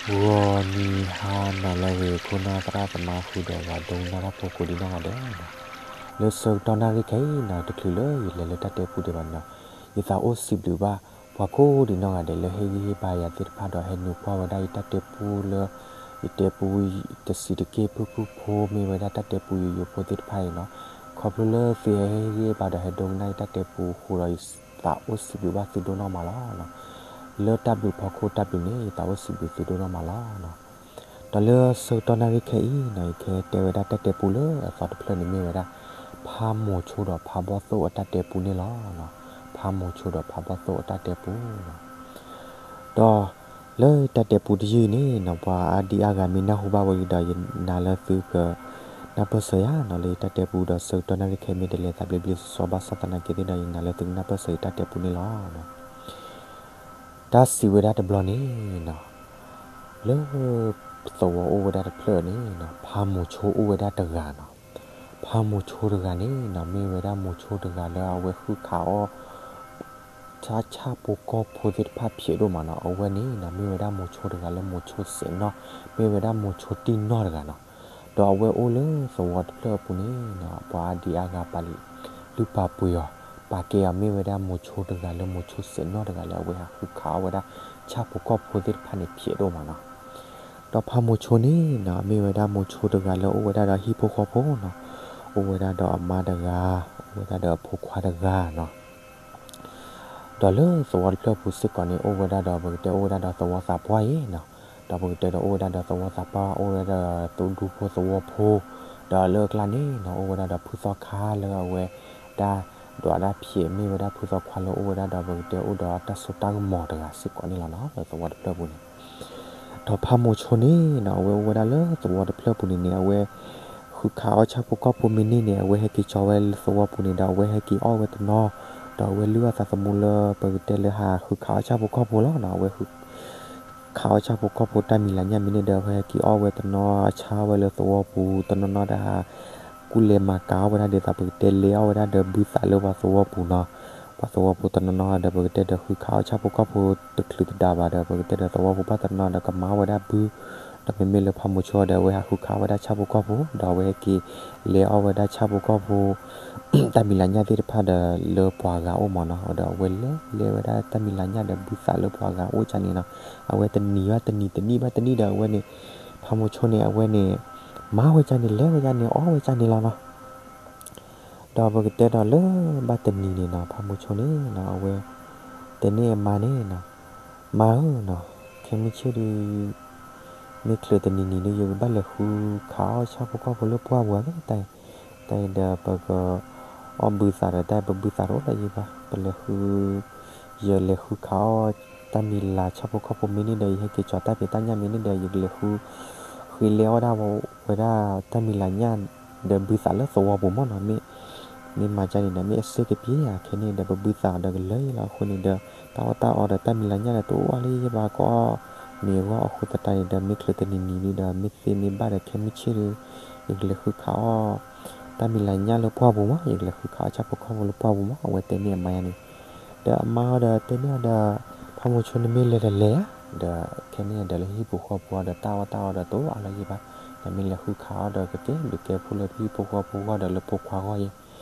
ဂီၤနံၤဟါနၤလၢအဂ့ၤ ခိၣ်နၢ်သရၣ်သမါဃုာ်ဒီးပှၤဒိကနၣ်တၢ်ဖိကိးဒံနီၢ်ဂၤဒဲးနီၤ, လၢဆၢကတီၢ်နၣ်ရံၣ်ခဲအံၤနီၤ တချုးလၢယလဲၤလၢတၢ်တဲပူဒံးဘၣ်န့ၣ်နီၤ, ယသးအိၣ်စံးဘျုးဘၣ် ပှၤကိးဒံနီၢ်ဂၤဒဲးလၢဟ့ၣ်ဂံၢ်ဟ့ၣ်ဘါယၤသ့ၣ်တဖၣ်ဒီးဟဲနုာ်ကွၢ်ဝဲဒၣ်ယတၢ်တဲပူလၢ ယတဲပူ တဆံးတက့ၢ် ဖုၣ်ဖုၣ်ဖိ မ့ၢ်ဝဲဒၣ်တၢ်တဲပူယိယိဖိသ့ၣ်တဖၣ်အံၤနီၤ, ခီဖျိလၢသုဟဲဟ့ၣ်ဂံၢ်ဟ့ၣ်ဘါဒီးဟဲဒိကနၣ်ယတၢ်တဲပူအဃိဒီး ယသးအိၣ်စံးဘျုးဘၣ်သုဒိၣ်နီၢ်မးလီၤ. လၢတၢ်ဘျုးဖီခိၣ်တၢ်ဘျုးန့ၣ် ယသးအိၣ်စံးဘျုးသုဒိၣ်နီၢ်မးလီၤ. ဒီးလၢဆၢကတီၢ်နၣ်ရံၣ်ခဲအံၤနီၤ ယကတဲဝဲဒၣ်တၢ်တဲပူလၢအသီတဖျၢၣ်န့ၣ်မ့ၢ်ဝဲဒၣ် ဖးမိၤဆိဒီးဖးဘီၣ်သိၣ်အတၢ်တဲပူန့ၣ်လီၤ. ဖးမိၤဆိဒီးဖးဘီၣ်သိၣ်အတၢ်တဲပူနီၤ. ဒီးလၢတၢ်တဲပူတယုၢ်အံၤန့ၣ်နီၤ ပှၤအါဒံအါဂၤမ့ၢ်နၢ်ဟူဘၣ်ဝဲဒီး ယနာ်လၢသုကနၢ်ပၢၢ်စၢၤယၤနီၤ, လၢယတၢ်တဲပူဒီးဆၢကတီၢ်နၣ်ရံၣ်ခဲအံၤမ့ၢ်တလဲၤသးဘျ့ဘျ့ဆှီဆှီဘၣ်ဆၣ်သနာ်က့သ့ၣ်ဒီး ယနာ်လၢသုကနၢ်ပၢၢ်စၢၤယတၢ်တဲပူန့ၣ်လီၤ. တၢ်စံးဝဲဒၣ်တဘျီန့ၣ်နီၤ, လၢသဝီအိၣ်ဝဲဒၣ်တဖျၢၣ်န့ၣ်နီၤ ဖးမိၤဆိအိၣ်ဝဲဒၣ်တဂၤနီၤ. ဖးမိၤဆိတဂၤန့ၣ်နီၤ မ့ၢ်ဝဲဒၣ်မိၤဆိတဂၤလၢအဝဲဃုခးအီၣ် ဆၣ်ဖိကီၢ်ဖိသ့ၣ်တဖၣ်ဖျဲးဒိၣ်မးနီၤ. အဝဲန့ၣ်နီၤ မ့ၢ်ဝဲဒၣ်မိၤဆိတဂၤလၢမိၤဆိစဲးနီၣ်, မ့ၢ်ဝဲဒၣ်မိၤဆိတံၢ်နီၢ်တဂၤနီၤ. ဒီးအဝဲအိၣ်လၢသဝီတဖျၢၣ်အပူၤန့ၣ်နီၤ ပှၤအါဒံအါဂၤပာ်လုၢ်ပာ်ပှ့ၤအီၤ, ပာ်ကဲအီၤ မ့ၢ်ဝဲဒၣ်မိၤဆိတဂၤလၢမိၤဆိစဲးနီၣ်တဂၤလၢအဝဲဟးဃုခးအီၣ်ဝဲဒၣ် ဆၣ်ဖိကီၢ်ဖိသ့ၣ်တဖၣ်န့ၣ်ဖျဲးဒိၣ်မးနီၤ. ဒီးဖးမိၤဆိန့ၣ်နီၤ မ့ၢ်ဝဲဒၣ်မိၤဆိတဂၤလၢအိၣ်ဝဲဒၣ်ဒီးဟံၣ်ဖိဃီဖိနီၤ, အိၣ်ဝဲဒၣ်ဒီးအမါတဂၤ, အိၣ်ဝဲဒၣ်ဒီးအဖိခွါတဂၤနီၤ. ဒီးလၢသဝီတဖျၢၣ်ပူၤစ့ၢ်ကီးန့ၣ် အိၣ်ဝဲဒၣ်ဒီးပကတဲအိၣ်ဝဲဒၣ်ဒီးသဝီသးပှၢ်အံၤနီၤ, ဒီးပကတဲဒီးအိၣ်ဝဲဒၣ်ဒီးသဝီသးပှၢ် အိၣ်ဝဲဒၣ်ဒီးသူဒူဖိသဝီဖိ, ဒီးလၢအကျါန့ၣ်နီၤ အိၣ်ဝဲဒၣ်ဒီးဖုသီခါလၢအဝဲ တၢ်ဒွးတၢ်ဖျဲး မ့ၢ်ဝဲဒၣ်ဖုသီခွါလၢအိၣ်ဝဲဒၣ်ဒီးပကတဲအိၣ်ဒီးတၢ်စိတၢ်ကမီၤတဂၤစ့ၢ်ကီးန့ၣ်လီၤနီၤ လၢသဝီတဖျၢၣ်ပူၤန့ၣ် ဒီးဖးမိၤဆိန့ၣ်နီၤ အဝဲအိၣ်ဝဲဒၣ်လၢသဝီတဖျၢၣ်ပူၤန့ၣ်န့ၣ် အဝဲ ဃုခးအီၣ်ဆၣ်ဖိကီၢ်ဖိမ့ၢ်န့ၢ်န့ၣ် အဝဲဟဲက့ၤကၠီဝဲလၢသဝီပူၤန့ၣ်ဒီး အဝဲဟဲက့ၤအီၣ်ဝဲတနီၤ, ဒီးအဝဲလုၢ်အီၣ်သးသမူလၢပကတဲလၢဟးဃုခးအီၣ်ဆၣ်ဖိကီၢ်ဖိလီၤနီၤ. အဝဲဃုခးအီၣ်ဆၣ်ဖိကီၢ်ဖိတၢ်မံၤလၤညၣ်မ့ၢ်န့ၢ်ဒီး အဝဲဟဲက့ၤအီၣ်ဝဲတနီၤ အဆါဝဲလၢသဝီပူၤ တနီၤနီၤဒီးဟး ကူၣ်လဲၤမၤကၤအီၣ်ဝဲဒၣ်ဒ်သိးပကတဲလဲၤအီၣ်ဝဲဒၣ်ဒီးဘုသးလၢပှၤသဝီပူၤနီၤ. ပှၤသဝီပူၤတနီၤနီၤဒီး ပကတဲဒီးဃုခးအီၣ်ဆၣ်ဖိကီၢ်ဖိတချုးတဒါဘၣ်ဒီး ပကတဲဒီးသဝီပူၤဘၣ်တနီၤဒီးကမၤဝဲဒၣ်ဘု, ဒီးမ့မ့ၢ်လၢဖးမိၤဆိဒီး အဝဲဟးဃုခးအီၣ်ဝဲဒၣ်ဆၣ်ဖိကီၢ်ဖိ ဒီးအဝဲဟဲက့ၤလဲၤအီၣ်ဝဲဒၣ်ဆၣ်ဖိကီၢ်ဖိ တၢ်မံၤလၤညၣ်သ့ၣ်တဖၣ်ဒီးလၢပှၤဂၤအိၣ်မးနီၤ. ဒီးအဝဲလဲၤလဲၤဝဲဒၣ်တၢ်မံၤလၤညၣ်ဒီးဘုသးလၢပှၤဂၤအိၣ်ကၢ်န့ၣ်နီၤ. အဝဲတနံၤဘၣ်တနံၤ တနံၣ်ဘၣ်တနံၣ်ဒီးအဝဲန့ၣ် ဖးမိၤဆိန့ၣ် အဝဲန့ၣ် မၤဝဲကၢ်န့ၣ် လဲၤဝဲကၢ်န့ၣ် အီၣ်ဝဲကၢ်န့ၣ်လီၤနီၤ. ဒီးပကတဲဒီးလၢဘၣ်တနံၤန့ၣ်နီၤ ဖးမိၤဆိန့ၣ်နီၤ အဝဲတဲန့ၢ်အမါန့ၣ်နီၤ, မါဧၢနီၤ, ခဲမုၢ်ဆ့ၣ်ဒီး မ့ၢ်ချုးတနံၤနံၤဒီး ယကဘၣ်လဲၤဃုခးအီၣ်ဆၣ်ဖိကီၢ်ဖိလၢပှၢ်ပူၤဧါ တၢ်အံၤ, တၢ်အံၤဒီးပကအီၣ်ဘုသးဒီး တၢ်အံၤပဘုသးတအိၣ်လၢၤယံၤဘၣ်, ပလဲၤဃု ယလဲၤဃုခးအီၣ်တၢ်မံၤလၤဆၣ်ဖိကီၢ်ဖိမ့ၢ်န့ၢ်ဒီး ယဟဲက့ၤကၠီၤတၢ်ဖံးတၢ်ညၣ်မ့ၢ်န့ၢ်ဒီး ယကလဲၤဃု ဃ့လဲၤအီၣ်ဒၣ်ဝဲဒၣ်တၢ်မံၤလၤညၣ် ဒီးဘုသးလၢသဝီပူၤမးနီၤ. မ့ၢ် မ့ၢ်မၤကၢ်န့ၣ်ဒီး မ့ၢ်အစ့ၢ်ကပ့ၤဧါ ခဲန့ၣ်ဒီး ပဘုသးဒီးကလၢာ်ယံၤလီၤ. အဃိန့ၣ်ဒီး တၢ်အီၣ်တၢ်အီဒီးတၢ်မံၤလၤညၣ်ဒီး တအိၣ်အါလၢၤယံၤဘၣ် ကအီၣ်မ့ၤအဂီၢ်အဃိသတးန့ၣ်ဒီး မ့ၢ်ချုးတနံၤနံၤဒီး မ့ၢ်သ့မ့ၢ်ဘၣ်ဒီး ခဲမုၢ်ဆ့ၣ်ဒီး ယကလဲၤဃုခးအီၣ် တၢ်မံၤလၤညၣ်လၢပှၢ်ပူၤမး, ယကလဲၤဃုခးအီၣ်ဆၣ်ဖိကီၢ်ဖိလၢပှၢ်ပူၤမး, အဝဲတဲန့ၢ်အမါယၤန့ၣ်. ဒီးအမါအီၤဒီးတဲန့ၢ်အီၤဒီး ဖးမိၤဆိန့ၣ်မ့ၢ်လဲၤဒီးလဲၤဧါ, ဒီးခဲန့ၣ်ဒီးလၢဟံၣ်ပူၤဃီပူၤအီၤဒီး တၢ်အီၣ်တၢ်အီဒီးတအိၣ်အါလၢၤယံၤဘၣ်, ဒီးမ့ၢ်လဲၤဃုခးအီၣ်ဒီးကကဲဘျုးကဲဖှိၣ်လၢပဟံၣ်ဖိဃီဖိဂီၢ်ဒီးလၢဖိခွါဂီၢ်ယဲ,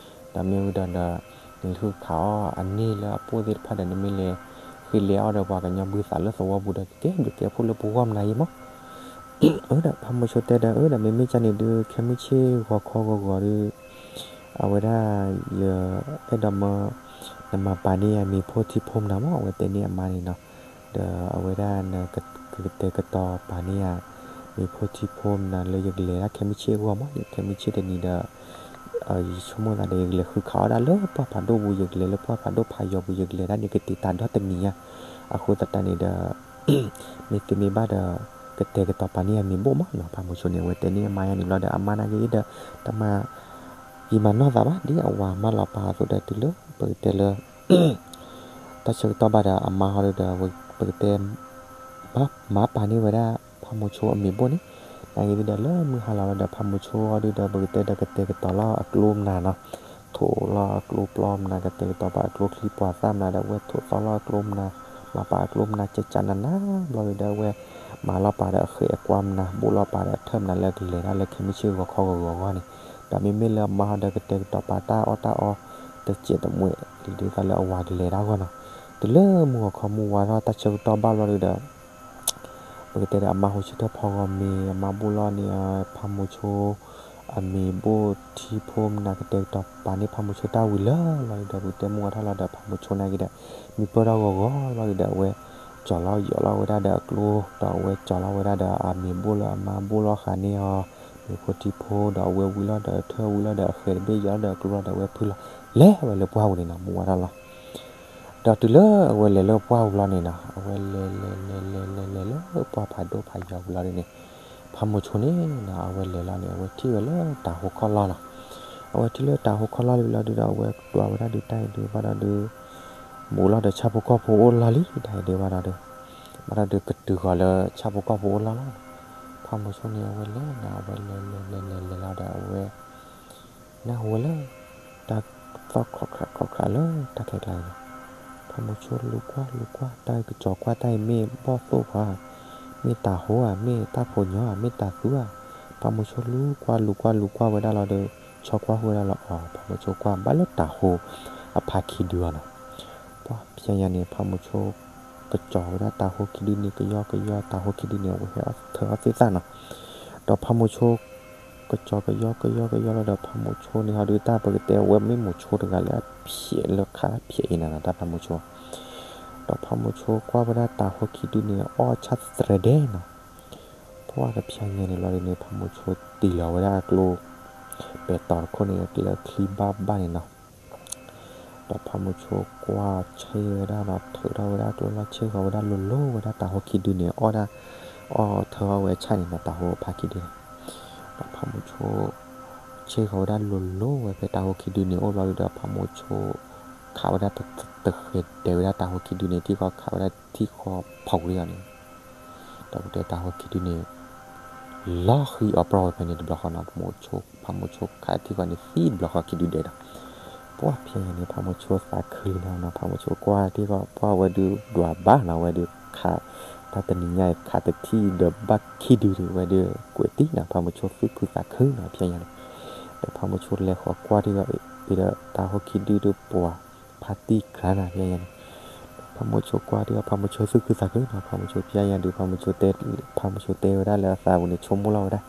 ဒီးမ့ၢ်ဝံၤဒီး နလဲၤဃုခးအီၣ်အန့ၢ်လၢအပိၢ်သ့ၣ်တဖၣ်ဒီး နမ့ၢ်လဲၤဃ့လဲၤအီၣ်ဒီးပှၤကညီဘုသးလၢသဝီပူၤဒီး ကကဲဘျုးကဲဖှိၣ်လၢပဂီၢ်မနုၤယဲမး. အၢ ဒီးဖးမိၤဆိတဲဒီး အၢ ဒီးမ့မ့ၢ်ကၢ်န့ၣ်ဒုး ခဲမုၢ်ဆ့ၣ်ဂီၤခီဂီၤဂီၤဒီး အဝဲဒၣ် ယအဲၣ်ဒိးမၢ နမၤပာ်န့ၢ်ယၤမ့ၤဖိထံဖိမနုၤမး အဝဲတဲန့ၢ်အမါန့ၣ်နီၤ. ဒီးအဝဲဒၣ်နကကတဲာ်ကတီၤပာ်န့ၢ်ယၤ မ့ၤဖိထံဖိမနုၤလၢယကလဲၤဒၣ်ခဲမုၢ်ဆ့ၣ်အဂီၢ်မး, ခဲမုၢ်ဆ့ၣ်တနံၤဒီး ယဆိကမိၣ်သးဒီး ယကလဲၤဃုခးအီၣ်ဒၣ်လၢပှၢ်ဖးဒိၣ်ပူၤ, ယကလဲၤလၢပှၢ်ဖးဒိၣ်ဖးယိာ်ပူၤ, ယကလဲၤဒၣ်န့ၣ်ကတံာ်တာ်ဒီတနံၤညါ, အဃိသတးန့ၣ်ဒီး မ့ၢ်သ့မ့ၢ်ဘၣ်ဒီး ကတဲာ်ကတီၤပာ်န့ၢ်ယၤမ့ၤဘိၣ်မးနီၤ. ဖးမိၤဆိန့ၣ် အဝဲတဲန့ၢ်အမါယၤန့ၣ်ဘျီဒီး အမါနာ်က့ဒီး တမၤ ယံာ်မၤနီၢ်သးဘၣ် ဒ်အဝၤမါလီၤပာ်အသိးဒီး တုၤလၢပကတဲလၢ တၢ်ဆၢကတီၢ်ဘၣ်ဒီး အမါဟီဒုဒီး ပကတဲ မၤပာ်န့ၢ်ဝဲဒၣ် ဖးမိၤဆိအမ့ၤဘိၣ်န့ၣ်, နာ်က့ဒုဒီး လၢမုၢ်ဟါလီၤလီၤဒီး ဖးမိၤဆိဟီဒုဒီး ပကတဲဒီးကတဲာ်ကတီၤလီၤအကျိမနုၤနီၤ, ထိးလီၤအကျိပျီမနုၤ ကတဲာ်ကတီၤပာ်အကျိချံပှၤသၣ်မနုၤဒီး အဝဲထိးသီလီၤအကျိမနုၤ မၤပာ်အကျိမနၤကၠးကၠးနးနးဘျီဒုဒီး အဝဲမၤလီၤပာ်ဒီးအဃဲးအကွၢ်မနၤ ဘိၣ်လီၤပာ်ဒီးအထၢၣ်မနၤလၢကလဲၤတၢ်လၢခဲမုၢ်ဆ့ၣ်ဂီၤခီဂီၤဂီၤဂီၢ်န့ၣ်, ဒီးမ့မ့ၢ်လၢအမါဟီဒီးကတဲာ်ကတီၤပာ်တၢ်အီၣ်တၢ်အီ တစဲးတမှဲးလံဒ်သိးလၢအဝၤကလဲၤတၢ်အဂီၢ်နီၤ, တုၤလၢမုၢ်ဂီၤခီမုၢ်ဝါထီၣ်တၢ်ဆၢကတီၢ်ဘၣ်ဘျီဒုဒီး ပကတဲဒီးအမါဟိဆၢထၢၣ်ဖီဂီၤမ့ၤ အမါဘိၣ်လီၤန့ၣ် ဖးမိၤဆိ အမံၤဘိၣ်ထံဖိမနၤကတဲာ်ကတီၤပာ်န့ၢ်ဖးမိၤဆိတၢ်ဝံၤလၢာ်လီၤဒုဒီး ပကတဲမုၢ်ဝါထီၣ်လီၤဒီး ဖးမိၤဆိနာ်က့ဒီး မံၤပၢၢ်ထီၣ်ဂီၤဂီၤဘျီဒုဒီး အဝဲကၠီၤလီၤယီၤလီၤဝဲဒၣ်ဒီးအကျိ ဒီးအဝဲကၠီၤလီၤဝဲဒၣ်ဒီးအမံၤဘိၣ်လၢအမါဘိၣ်လီၤဃာ်န့ၢ်အီၤ မံၤဖိထံဖိ ဒီးအဝဲဝံၤလီၤဒီးထၢၣ်ဝံၤလီၤဒီးအဃဲးတဘ့ၣ် ယီၤလီၤဒီးအကျိလီၤဒီး အဝဲဖုလီၤ လဲၤဝဲလၢပှၢ်ပူၤန့ၣ်နီၤ မုၢ်ဝါထီၣ်လီၤ ဒီးတုၤလၢအဝဲလဲၤလၢပှၢ်ပူၤလီၤန့ၣ်နီၤ အဝဲလဲၤလဲၤလဲၤလဲၤလဲၤလဲၤလၢပှၢ်ဖးဒိၣ်ဖးယီၤပူၤလီၤဒုန့ၣ် ဖးမိၤဆိန့ၣ်နီၤ အဝဲလဲၤလီၤန့ၣ် အဝဲထံၣ်ဝဲလၢတၤဟိခီၣ်လီၢ်နီၤ အဝဲထံၣ်လၢတၤဟိခီၣ်လီၢ်လံလီၤဒုဒီး အဝဲဒွးဝဲဒၣ်ဒုတၢ်အံၤဒုဘၣ်ဒီးဒု ဘူးလီၤဒီးဆၣ်ဖိကီၢ်ဖိအိၣ်လီၢ်လံ တၢ်အံၤဒုဘၣ်ဒီးဒု ဘၣ်ဒီးဒုကတုၤဃီၤလၢဆၣ်ဖိကီၢ်ဖိအိၣ်လီၢ်လီၤနီၤ ဖးမိၤဆိန့ၣ် အဝဲလဲၤနီၤ အဝဲလဲၤလဲၤလဲၤလဲၤလဲၤလီၤဒီးအဝဲ နၢ်ဟူဝဲလၢ တၢ်သီၣ်ခီၣ်ခရးခီၣ်ခရးလၢတၢ်ခဲကျါအံၤနီၤ, ဖးမိၤဆိလူၤကွၢ်လူၤကွၢ် တၢ်ကစီၤကွၢ်တၢ်အံၤမ့ၢ်ဘီၣ်သိၣ်ဧါ, မ့ၢ်တၤဟိဧါ, မ့ၢ်တၢ်ဖိညီဧါ, မ့ၢ်တၤသုဧါ, ဖးမိၤဆိလူၤကွၢ်လူၤကွၢ်လူၤကွၢ်ဝဲဒၣ်လီၤဒီး ဆီကွၢ်ဃုာ်ဝဲဒၣ်လီၤအီၤ ဖးမိၤဆိကွၢ်ဘၣ်လၢတၤဟိအဖါခံဒုအီၤနီၤ, ပှၢ်ဖဲညါန့ၣ် ဖးမိၤဆိ ကစီၤဝဲဒၣ်တၤဟိခံဒုန့ၣ် ကယီကယီ တၤဟိခံဒုန့ၣ် အဝဲဟဲထၢအီၣ်သ့ၣ်သၣ်နီၤ, ဒီးဖးမိၤဆိ ကစီၤကယီကယီကယီလီၤဒီး ဖးမိၤဆိန့ၣ်ဟီဒုတၢ် ပကတဲဝဲမ့ၢ်မိၤဆိတဂၤလၢအဖျဲးလၢခါဖျဲးအံၤနၤနီၤ တၢ်ဖးမိၤဆိ, ဒီးဖးမိၤဆိကွၢ်ဝဲဒၣ်တၤဟိခံဒုန့ၣ် အီၣ်ဆၣ်သရဲဒဲးနီၤ, ပှၢ်တဖဲညါန့ၣ်လီၤဒုန့ၣ် ဖးမိၤဆိတ့ၢ်လီၤဝဲဒၣ်အကျိ ပဲာ်တီၤတခိၣ်န့ၣ် အကျဲချံဘၣ်ဘၣ်န့ၣ်နီၤ ဒီးဖးမိၤဆိကွၢ်ဆ့ၣ်ဝဲဒၣ်နီၤ ထုးထီၣ်ဝဲဒၣ်ကျိလီၤ ဆ့ၣ်ဃီၤဝဲဒၣ်လိၤလိၤဝဲဒၣ်တၤဟိခံဒုန့ၣ် အီၣ်ဒၣ် အီၣ်ထၢအီၣ်ဝဲဆၣ်န့ၣ်နီၤ တၤဟိဖါခံဒုန့ၣ်, ဒီးဖးမိၤဆိ ဆ့ၣ်ဃီၤဝဲဒၣ်လိၤလိၤဝဲဖဲတၤဟိခံဒုန့ၣ်အိၣ်ဘျီဒုဒီး ဖးမိၤဆိ ခးဝဲဒၣ်တဃဲၤတဲာ်ဝဲဒၣ်တၤဟိခံဒုန့ၣ် ထံၣ်ဃီခးဝဲဒၣ်ထံၣ်ဃီဖီၣ်ကွံာ်အီၤန့ၣ် ဒီးပတဲတၤဟိခံဒုန့ၣ် လီၤဃံအီၤပြီဝဲဖဲန့ၣ်တဘျီဃီနီၤ, ဖးမိၤဆိခးထံၣ်ဃီန့ၣ်သံတဘျီဃီခံဒုဒဲးဒီး, ပှၢ်ဖဲညါန့ၣ် ဖးမိၤဆိသးခုလံနီၤ, ဖးမိၤဆိကွၢ်ထံၣ်ဃီ ပှၢ်ဝဲဒုးဒွးဘၣ်နီၤ, ဝဲဒုးခး တၢ်တနံၤညါအံၤခးတထံၣ်ဒီးဘၣ်ခံဒုဒီး ဝဲဒုးကွဲးတံၢ်နီၤ, ဖးမိၤဆိသူၣ်ခုသးခုနီၤ, ဖဲညါန့ၣ် ဒီးဖးမိၤဆိလဲၤဃီၤကွၢ်ထံၣ်ဃီ အံၤဒီးတၤဟိခံဒုဒီးပှၤ ဖါတံၢ်ကြၢးနီၤ ဖဲညါန့ၣ်, ဖးမိၤဆိကွၢ်ထံၣ်ဃီ ဖးမိၤဆိသူၣ်ခုသးခုနီၤ, ဖးမိၤဆိဖဲညါဒုး ဖးမိၤဆိတဲ ဖးမိၤဆိတဲဝဲဒၣ်လၢအသးပူၤန့ၣ် ဆိကမိၣ်လီၤဝဲဒၣ်,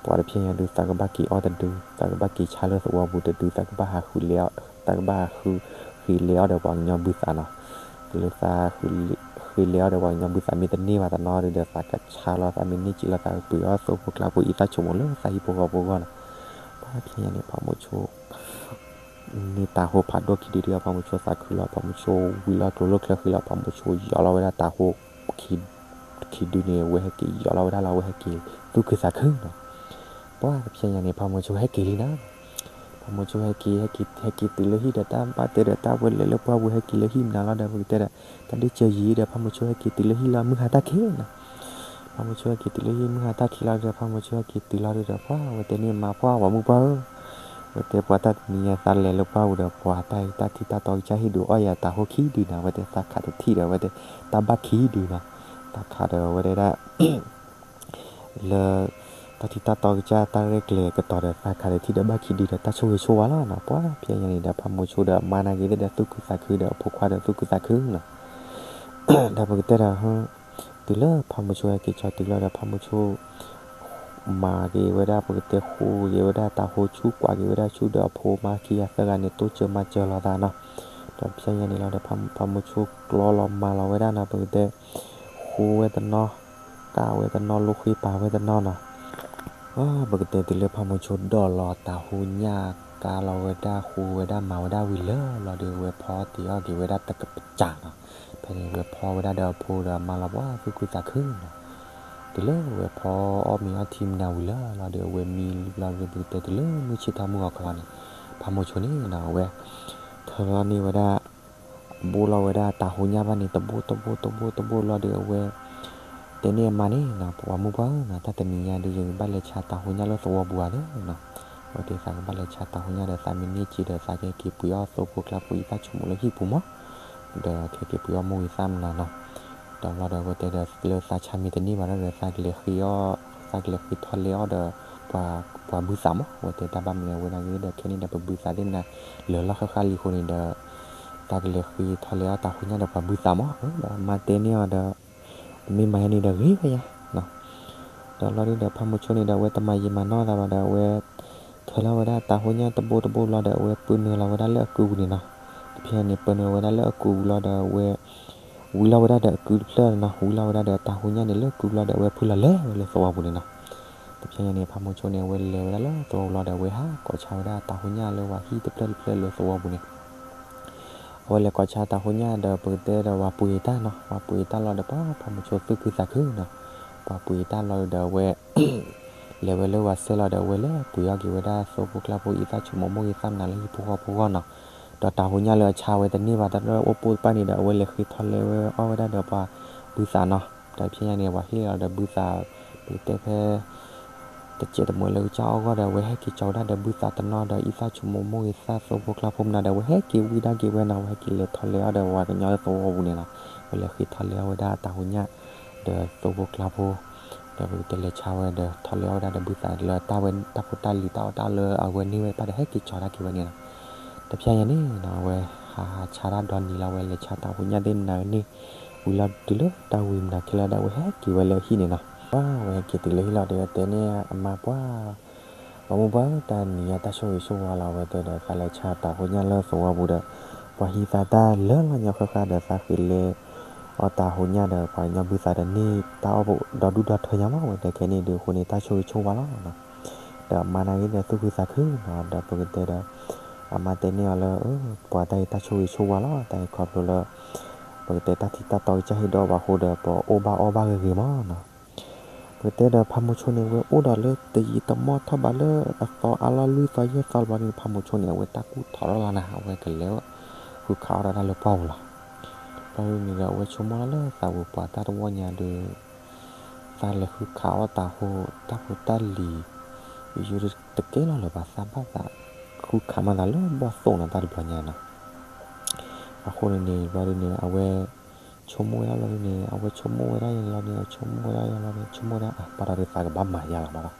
ပှၤတဖဲညါဒုး သးကဘၣ်က့ၤအီၣ်တဒု, သးကဘၣ်က့ၤဆါလၢသဝီပူၤတဒု, သးကဘၣ်ဟးဃုလဲၤ သးကဘၣ်ဟးဃု ဃ့လဲၤအီၣ်ဒီးပှၤကညီဘုသးနီၤ, လၢသးဃ့လဲၤအီၣ်ဒီးပှၤကညီဘုသးမ့ၢ်တန့ၢ်ဘၣ်တနီၤဒုးဒီး သးကဆါလီၤ သးမ့ၢ်န့ၢ်က့ၤလီၤ သးကပှ့ၤအီၣ်သိဖိကျါဖိအံသၣ်ဆိကမိၣ်လၢသးဟံၣ်ဖိဃီဖိအဂီၢ်နီၤ, ပှၢ်ဖဲညါန့ၣ် ဖးမိၤဆိ န့ၢ်တၤဟိဖးဒိၣ်ခံဒုဒုး ဖးမိၤဆိသးခုလီၤ, ဖးမိၤဆိဝံၤလီၤကျိလိာ်ချၢဃံလီၤ, ဖးမိၤဆိယီၤလီၤဝဲဒၣ်တၤဟိ ခံဒုန့ၣ် အဝဲဟဲက့ၤယီၤလီၤဝဲဒၣ်လီၤ, အဝဲဟဲက့ၤသူၣ်ခုသးခုနီၤ, ပှၢ်တဖဲညါန့ၣ် ဖးမိၤဆိဟဲက့ၤလံနီၤ, ဖးမိၤဆိဟဲက့ၤ ဟဲက့ၤ ဟဲက့ၤတုၤလၢဟံၣ်ဒီး တၢ်ဘၣ်တဲဒီးတၢ်ဝဲလဲၤလၢပှၢ်ပူၤ ဟဲက့ၤလၢဟံၣ်မနုၤလီၤဒီး ပကတဲဒီး တၢ်ဒုးစၢၤယံၤဒီး ဖးမိၤဆိဟဲက့ၤတုၤလၢဟံၣ်လီၤ မုၢ်ဟါတၢ်ခံးနီၤ ဖးမိၤဆိဟဲက့ၤတုၤလၢဟံၣ် မုၢ်ဟါတၢ်ခံးလီၤဒီး ဖးမိၤဆိဟဲက့ၤတုၤလီၤဒုးဒီး ပှၢ်ဝဲတဲန့ၢ်မါ ပှၢ်ဝၤမုၣ်ပှၢ်ဧၢ, ဝဲတဲပှၤတၢ်တနံၤညါသးလဲၤလၢပှၢ်ပူၤဒီး ပှၤတၢ်အံၤတၢ်ထံၣ်တၢ်တီကစၢ်ဟ့ၣ်ဒုးအီၣ်ယၤတၤဟိခံဒုနီၤ, ဝဲတဲသးခးတထံၣ်ဒီး ဝဲတဲတၢ်ဘၣ်ခံဒုနီၤ, သးခးဒီးဝဲတဲဒၣ် လၢ တၢ်ထံၣ်တၢ်တီကစၢ်တၢ်ရဲၣ်ကျဲၤကတီၤဒီး သးခးတထံၣ်ဒီးဘၣ်ခံဒုဒီး တၢ်ဆိၣ်ဂ့ၤဆိၣ်ဝါလီၤနီၤ, ပှၢ်ဖဲညါန့ၣ်ဒီး ဖးမိၤဆိဒီးမါနာ်က့ၤသ့ၣ်ဒီးသူၣ်ခုသးခုဒီး အဖိခွါဒီးသူၣ်ခုသးခုနီၤ ဒီးပကတဲဒီး တုၤလၢဖးမိၤဆိဟဲက့ၤကၠီၤတုၤလီၤဒီး ဖးမိၤဆိ မၤက့ၤဝဲဒၣ် ပကတဲဃိက့ၤဝဲဒၣ်တၤဟိဆူၣ် ကွၢ်က့ၤဝဲဒၣ်ဆူၣ်ဒီး အဖိမါခံဂၤသၢဂၤန့ၣ် တိစၢၤမၤစၢၤလီၤသးနီၤ, ဒီးဖဲညါန့ၣ်လီၤဒီး ဖးမိၤဆိကျီလီၤမၤလီၤဝဲဒၣ်နီၤ ပကတဲ ဃိဝဲတနီၤ ကၣ်ဝဲတနီၤ လိၣ်ဃ့ပာ်ဝဲတနီၤနီၤ ပကတဲတုၤလၢဖးမိၤဆိဒိးလီၤတၤဟိညၣ် ကၣ်လီၤဝဲဒၣ် ဃိဝဲဒၣ်မၤဝဲဒၣ်ဝံၤလၢာ်လီၤဒီး ဝဲဖီတ့ၢ်အီၣ်က့ၤဝဲဒၣ်တကပစၢ်နီၤ, ဖဲန့ၣ်ဝဲဖီဝဲဒၣ်ဒီးအဖိဒီးအမါလီၤ ပှၢ်သူၣ်ခုသးခုနီၤ, တုၤလၢဝဲဖီအီၣ်မ့ၤအီထံမနၤဝံၤလၢာ်လီၤဒီး အဝဲမံလီၤဒီး ပကတဲတုၤလၢမုၢ်ဆ့ၣ်ထီၣ်မုၢ်ဂီၤခီလီၤန့ၣ် ဖးမိၤဆိန့ၣ်နီၤ အဝဲ ထၢလီၤန့ၢ်ဝဲဒၣ် ဘိၣ်လီၤဝဲဒၣ်တၤဟိညၣ်ဘၣ်န့ၣ် တဘိၣ်တဘိၣ်တဘိၣ်တဘိၣ်လီၤဒီး အဝဲ တဲန့ၢ်အမါန့ၣ်နီၤ ပှၤမုၣ်ပှၢ်ဧၢနီၤ တၢ်တနံၤညါဒီး ယကဘၣ်လဲၤဆါတၤဟိညၣ်လၢသဝီပူၤဧါသ့နီၤ, ဝဲတဲသးကဘၣ်လဲၤဆါတၤဟိညၣ်ဒီး သးမ့ၢ်န့ၢ်က့ၤဒီး သးကဟဲက့ၤပှ့ၤအီၣ်သိဖိကျါဖိအံသၣ်ဆိကမိၣ်လၢဟံၣ်ပူၤမး, ပ ဒီးခဲက့ၤပှ့ၤအီၣ်မိၢ်ဂ့ၤသၣ်မနၤနီၤ. ဒီးဘျီဒီးအဝဲတဲဒီးလၢသးဆါမံၤတန့ၢ်ဘၣ်ဒီး သးကလဲၤဃ့အီၣ်, သးကလဲၤဃ့ထီၣ်လဲအီၣ်ဒီး ပှၤဘုသးမး, အဝဲတဲတၢ်ဘၣ်မနုၤအဝဲဒၣ်ဂ့ၤဒီး ခဲန့ၣ်ဒီးပဘုသးသ့ၣ်နၤ လၢာ်လီၢ်ဃၣ်ဃၣ်လံအဃိန့ၣ်ဒီး သးကလဲၤဃ့ထီၣ်လဲအီၣ်တၢ်ဟိညၣ်ဒီးပှၤဘုသးမး, ဒီးအမါတဲန့ၢ်အီၤဒီး နမ့ၢ်မၤယါန့ၣ်ဒီးဂ့ၤဝဲယါ. ဒီးလီၤဒုဒီးဖးမိၤဆိန့ၣ်ဒီး အဝဲတမၤယံာ်မၤနီၢ်သးဘၣ်ဒီး အဝဲ ထွဲလီၤဝဲဒၣ်တၢ်ဟိညၣ်တဘိတဘိလီၤဒီး အဝဲပၢနုာ်လီၤဝဲဒၣ်လၢအကုပူၤန့ၣ်နီၤ. တဖဲန့ၣ် ပၢနုာ်ဝဲဒၣ်လၢအကုပူၤလီၤဒီး အဝဲ ဝံလီၤဝဲဒၣ်ဒီးအကုတဖျၢၣ်နီၤ, ဝံလီၤဝဲဒၣ်ဒီးတၢ်ဟိညၣ်န့ၣ်လၢကုပူၤလီၤဒီး အဝဲဖုလီၤလဲၤဝဲလၢသဝီပူၤန့ၣ်နီၤ. တဖဲန့ၣ် ဖးမိၤဆိန့ၣ် အဝဲလဲၤဝဲဒၣ်လၢသဝီပူၤလီၤဒီး အဝဲဟးကိးဆါဝဲဒၣ်တၢ်ဟိညၣ်လၢပှၤဟံၣ်တဖျၢၣ်တဖျၢၣ်လၢသဝီပူၤန့ၣ် အဝဲလဲၤကိးဆါတၢ်ဟိညၣ်ဒီး ပကတဲဒီးပှၤပှ့ၤတၢ်နီၤ, ပှၤပှ့ၤတၢ်လီၤဒီး ပှၤဖးမိၤဆိသူၣ်ခုသးခုနီၤ. ပှၤပှ့ၤတၢ်လီၤဒီး အဝဲ လဲၤဝဲလၢဝၤစဲလီၤဒီး အဝဲလဲၤပှ့ၤအီၣ်က့ၤဝဲဒၣ်သိဖိကျါဖိ အံသၣ်ဆိမိၣ်မိၢ်ဂ့ၤသၣ်မနၤလၢဟံၣ်ဖိဃီဖိဂီၢ်နီၤ. ဒီးတၢ်ဟိညၣ်လၢအဆါဝဲတန့ၢ်ဘၣ် တၢ်လၢအိၣ်ပိၢ်တဖၣ်န့ၣ်ဒီး အဝဲလဲၤဃ့ထီၣ်လဲဝဲအီၣ်ဝဲဒၣ်ဒီးပှၤဘုသးနီၤ. ဒီးဖဲညါန့ၣ် ပှၤဟ့ၣ်လီၤဒီးဘုသး ပကတဲဖဲ တစဲးတမှဲးလၢကစၢ်အီၣ်ဂီၢ်ဒီး အဝဲဟဲက့ၤကၠီဝဲဒၣ်ဒီးဘုသးတနီၤဒီး အံသၣ်ဆိမိၣ်မိၢ်ဂ့ၤသၣ်သိဖိကျါဖိမနၤဒီး အဝဲဟဲက့ၤဝံဒၣ်က့ၤဝဲနီၤ, အဝဲဟဲက့ၤလဲၤထီၣ်လဲအီၣ်ဒီးပှၤကညီလၢသဝီပူၤန့ၣ်နီၤ. အဝဲလဲၤဃ့ထီၣ်လဲအီၣ်ဝဲဒၣ်တၢ်ဟိညၣ် ဒီးသိဖိကျါဖိ ဒီးပကတဲလဲၤဆါဝဲဒီးထီၣ်လဲအီၣ်ဝဲဒၣ်ဒီးဘုသးလၢတၢ်ဝဲတၢ်ဖိတၢ်လံၤတၢ်အီၣ်တၢ်အီလၢအဝဲန့ၢ်ဝဲတဖၣ်ဒီး ဟဲက့ၤကၠီဒၣ်က့ၤဝဲန့ၣ်နီၤ. တဖဲညါန့ၣ်နီၤ အဝဲဟးဟးဆါတၢ်ဒီနံၤလီၤ အဝဲလဲၤဆါတၢ်ဟိညၣ်သ့ၣ်နၤန့ၣ် ဝံၤလီၤတုၤလၢတၢ်ဝံၤမနၤခဲလၢာ်ဒီး အဝဲဟဲက့ၤဝဲလၢဟံၣ်န့ၣ်နီၤ. ပှၤအဝဲဟဲက့ၤတုၤလၢဟံၣ်လီၤဒီး တဲန့ၢ်အမါပှၤ ပှၤမိၢ်ပှၢ် တၢ်နံၤညါတၢ်ဆိၣ်ဂ့ၤဆိၣ်ဝါလီၤ အဝဲတဲဒီး သးလဲၤဆါတၢ်ဟိညၣ်လၢသဝီပူၤဒီး ပှၤဟံးသးတၢ်လၢလီၤညီဃၣ်ဃၣ်ဒီး သးဃ့လဲအီၣ်တၢ်ဟိညၣ်ဒီး ပှၤကညီဘုသးဒီးန့ၢ်တၢ်အီၣ်ဒီဒူၣ်ဒီထၢညါမး အဝဲတဲခဲန့ၣ်ဒုးအဃိန့ၣ် တၢ်ဆိၣ်ဂ့ၤဆိၣ်ဝါလီၤနီၤ. ဒီးအမါနာ်က့ဒီးသူၣ်ခုသးခုနီၤ ဒီးပကတဲဒီး အမါတဲန့ၢ်အီၤလၢ ပှၤတၢ်အံၤတၢ်ဆိၣ်ဂ့ၤဆိၣ်ဝါလီၤ တၢ်အံၤခီဖျိလၢ ပကတဲတၢ်ထံတၢ်တီကစၢ်ဟ့ၣ်ဒီးဘၣ်အဃိဒီး ပအိၣ်ဘၣ်အီၣ်ဘၣ်ဂ့ၤဂ့ၤမးနီၤ. ပကတဲဒီးဖးမိၤဆိန့ၣ် ဝဲအိၣ်ဒီးလၢတယံာ်တမီၢ်ထီၣ်ဘးလၢအသီအါလီၢ်လွံၢ်သီယဲၢ်သီဘျီန့ၣ် ဖးမိၤဆိန့ၣ် အဝဲတၢ်ကူၣ်ထီၣ်ထီၣ်လီၤနၤ အဝဲကလဲၤ ဃုခးအီၣ်ဒၣ်တၢ်လၢပှၢ်ပူၤလီၤ. ဘျီဒုန့ၣ်ဒီး အဝဲဆိကမိၣ်လီၤလၢသးဝံၤပှၤတၢ်တဝီညါဒီး သးလဲၤဃုခးအီၣ်တၢ်ဟိ တၢ်ဖိတၢ်လံၤ ယိယိတကဲလီၤလၢၤဘၣ် သးဘၣ်သးဃုခးမးသးလၢဘီၣ်သိၣ်နီၤ တၢ်တဘျီညါနီၤ. အဃိန့ၣ်န့ၣ် ဘျီဒုန့ၣ် အဝဲ ဆိကမိၣ်ဝဲဒၣ်ဘျီဒုန့ၣ် အဝဲဆိကမိၣ်ဝဲဒၣ်ယဲလီၤန့ၣ် ဆိကမိၣ်ဝဲဒၣ်ယဲလီၤန့ၣ် ဆိကမိၣ်ဝဲဒၣ် အါ ဘၣ်ဒီးသးကဘၣ်မၤယါလီၤဘၣ်ဒီး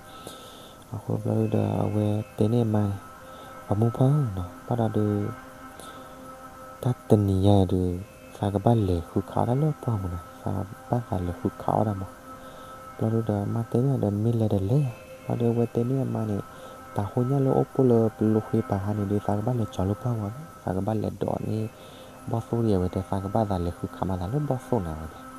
အဃိဘျီဒုဒီးအဝဲတဲန့ၢ်မါ ပှၤမိၢ်ပှၢ်ဧၢနီၤ ဘၣ်ဒီးဒုး တၢ်တနံၤညါအံၤဒုး သးကဘၣ်လဲၤဃုခးအီၣ်တၢ်လၢပှၢ်ပူၤနီၤ သးဘၣ်သးလဲၤဃုခးအီၣ်တၢ်မး. ဘျီဒုဒီးမါတဲန့ၢ်အီၤဒီး နမ့ၢ်လဲၤဒီးလဲၤယါ ဘျီဒုအဝဲတဲန့ၢ်အမါန့ၣ် တၢ်ဟိညၣ်လၢအိၣ်ပိၢ်လၢပလိၤဃ့ပာ်ဟါန့ၣ်ဒုး သးကဘၣ်လဲၤကၠီၤလၢပှၢ်ပူၤလီၤ သးကဘၣ်လဲၤဒိးန့ၢ် ဘီၣ်သိၣ်ဒံး အဝဲတဲ သးကဘၣ်သးလဲၤဃုခးမးသးလၢဘီၣ်သိၣ်နီၤ အဝဲတဲ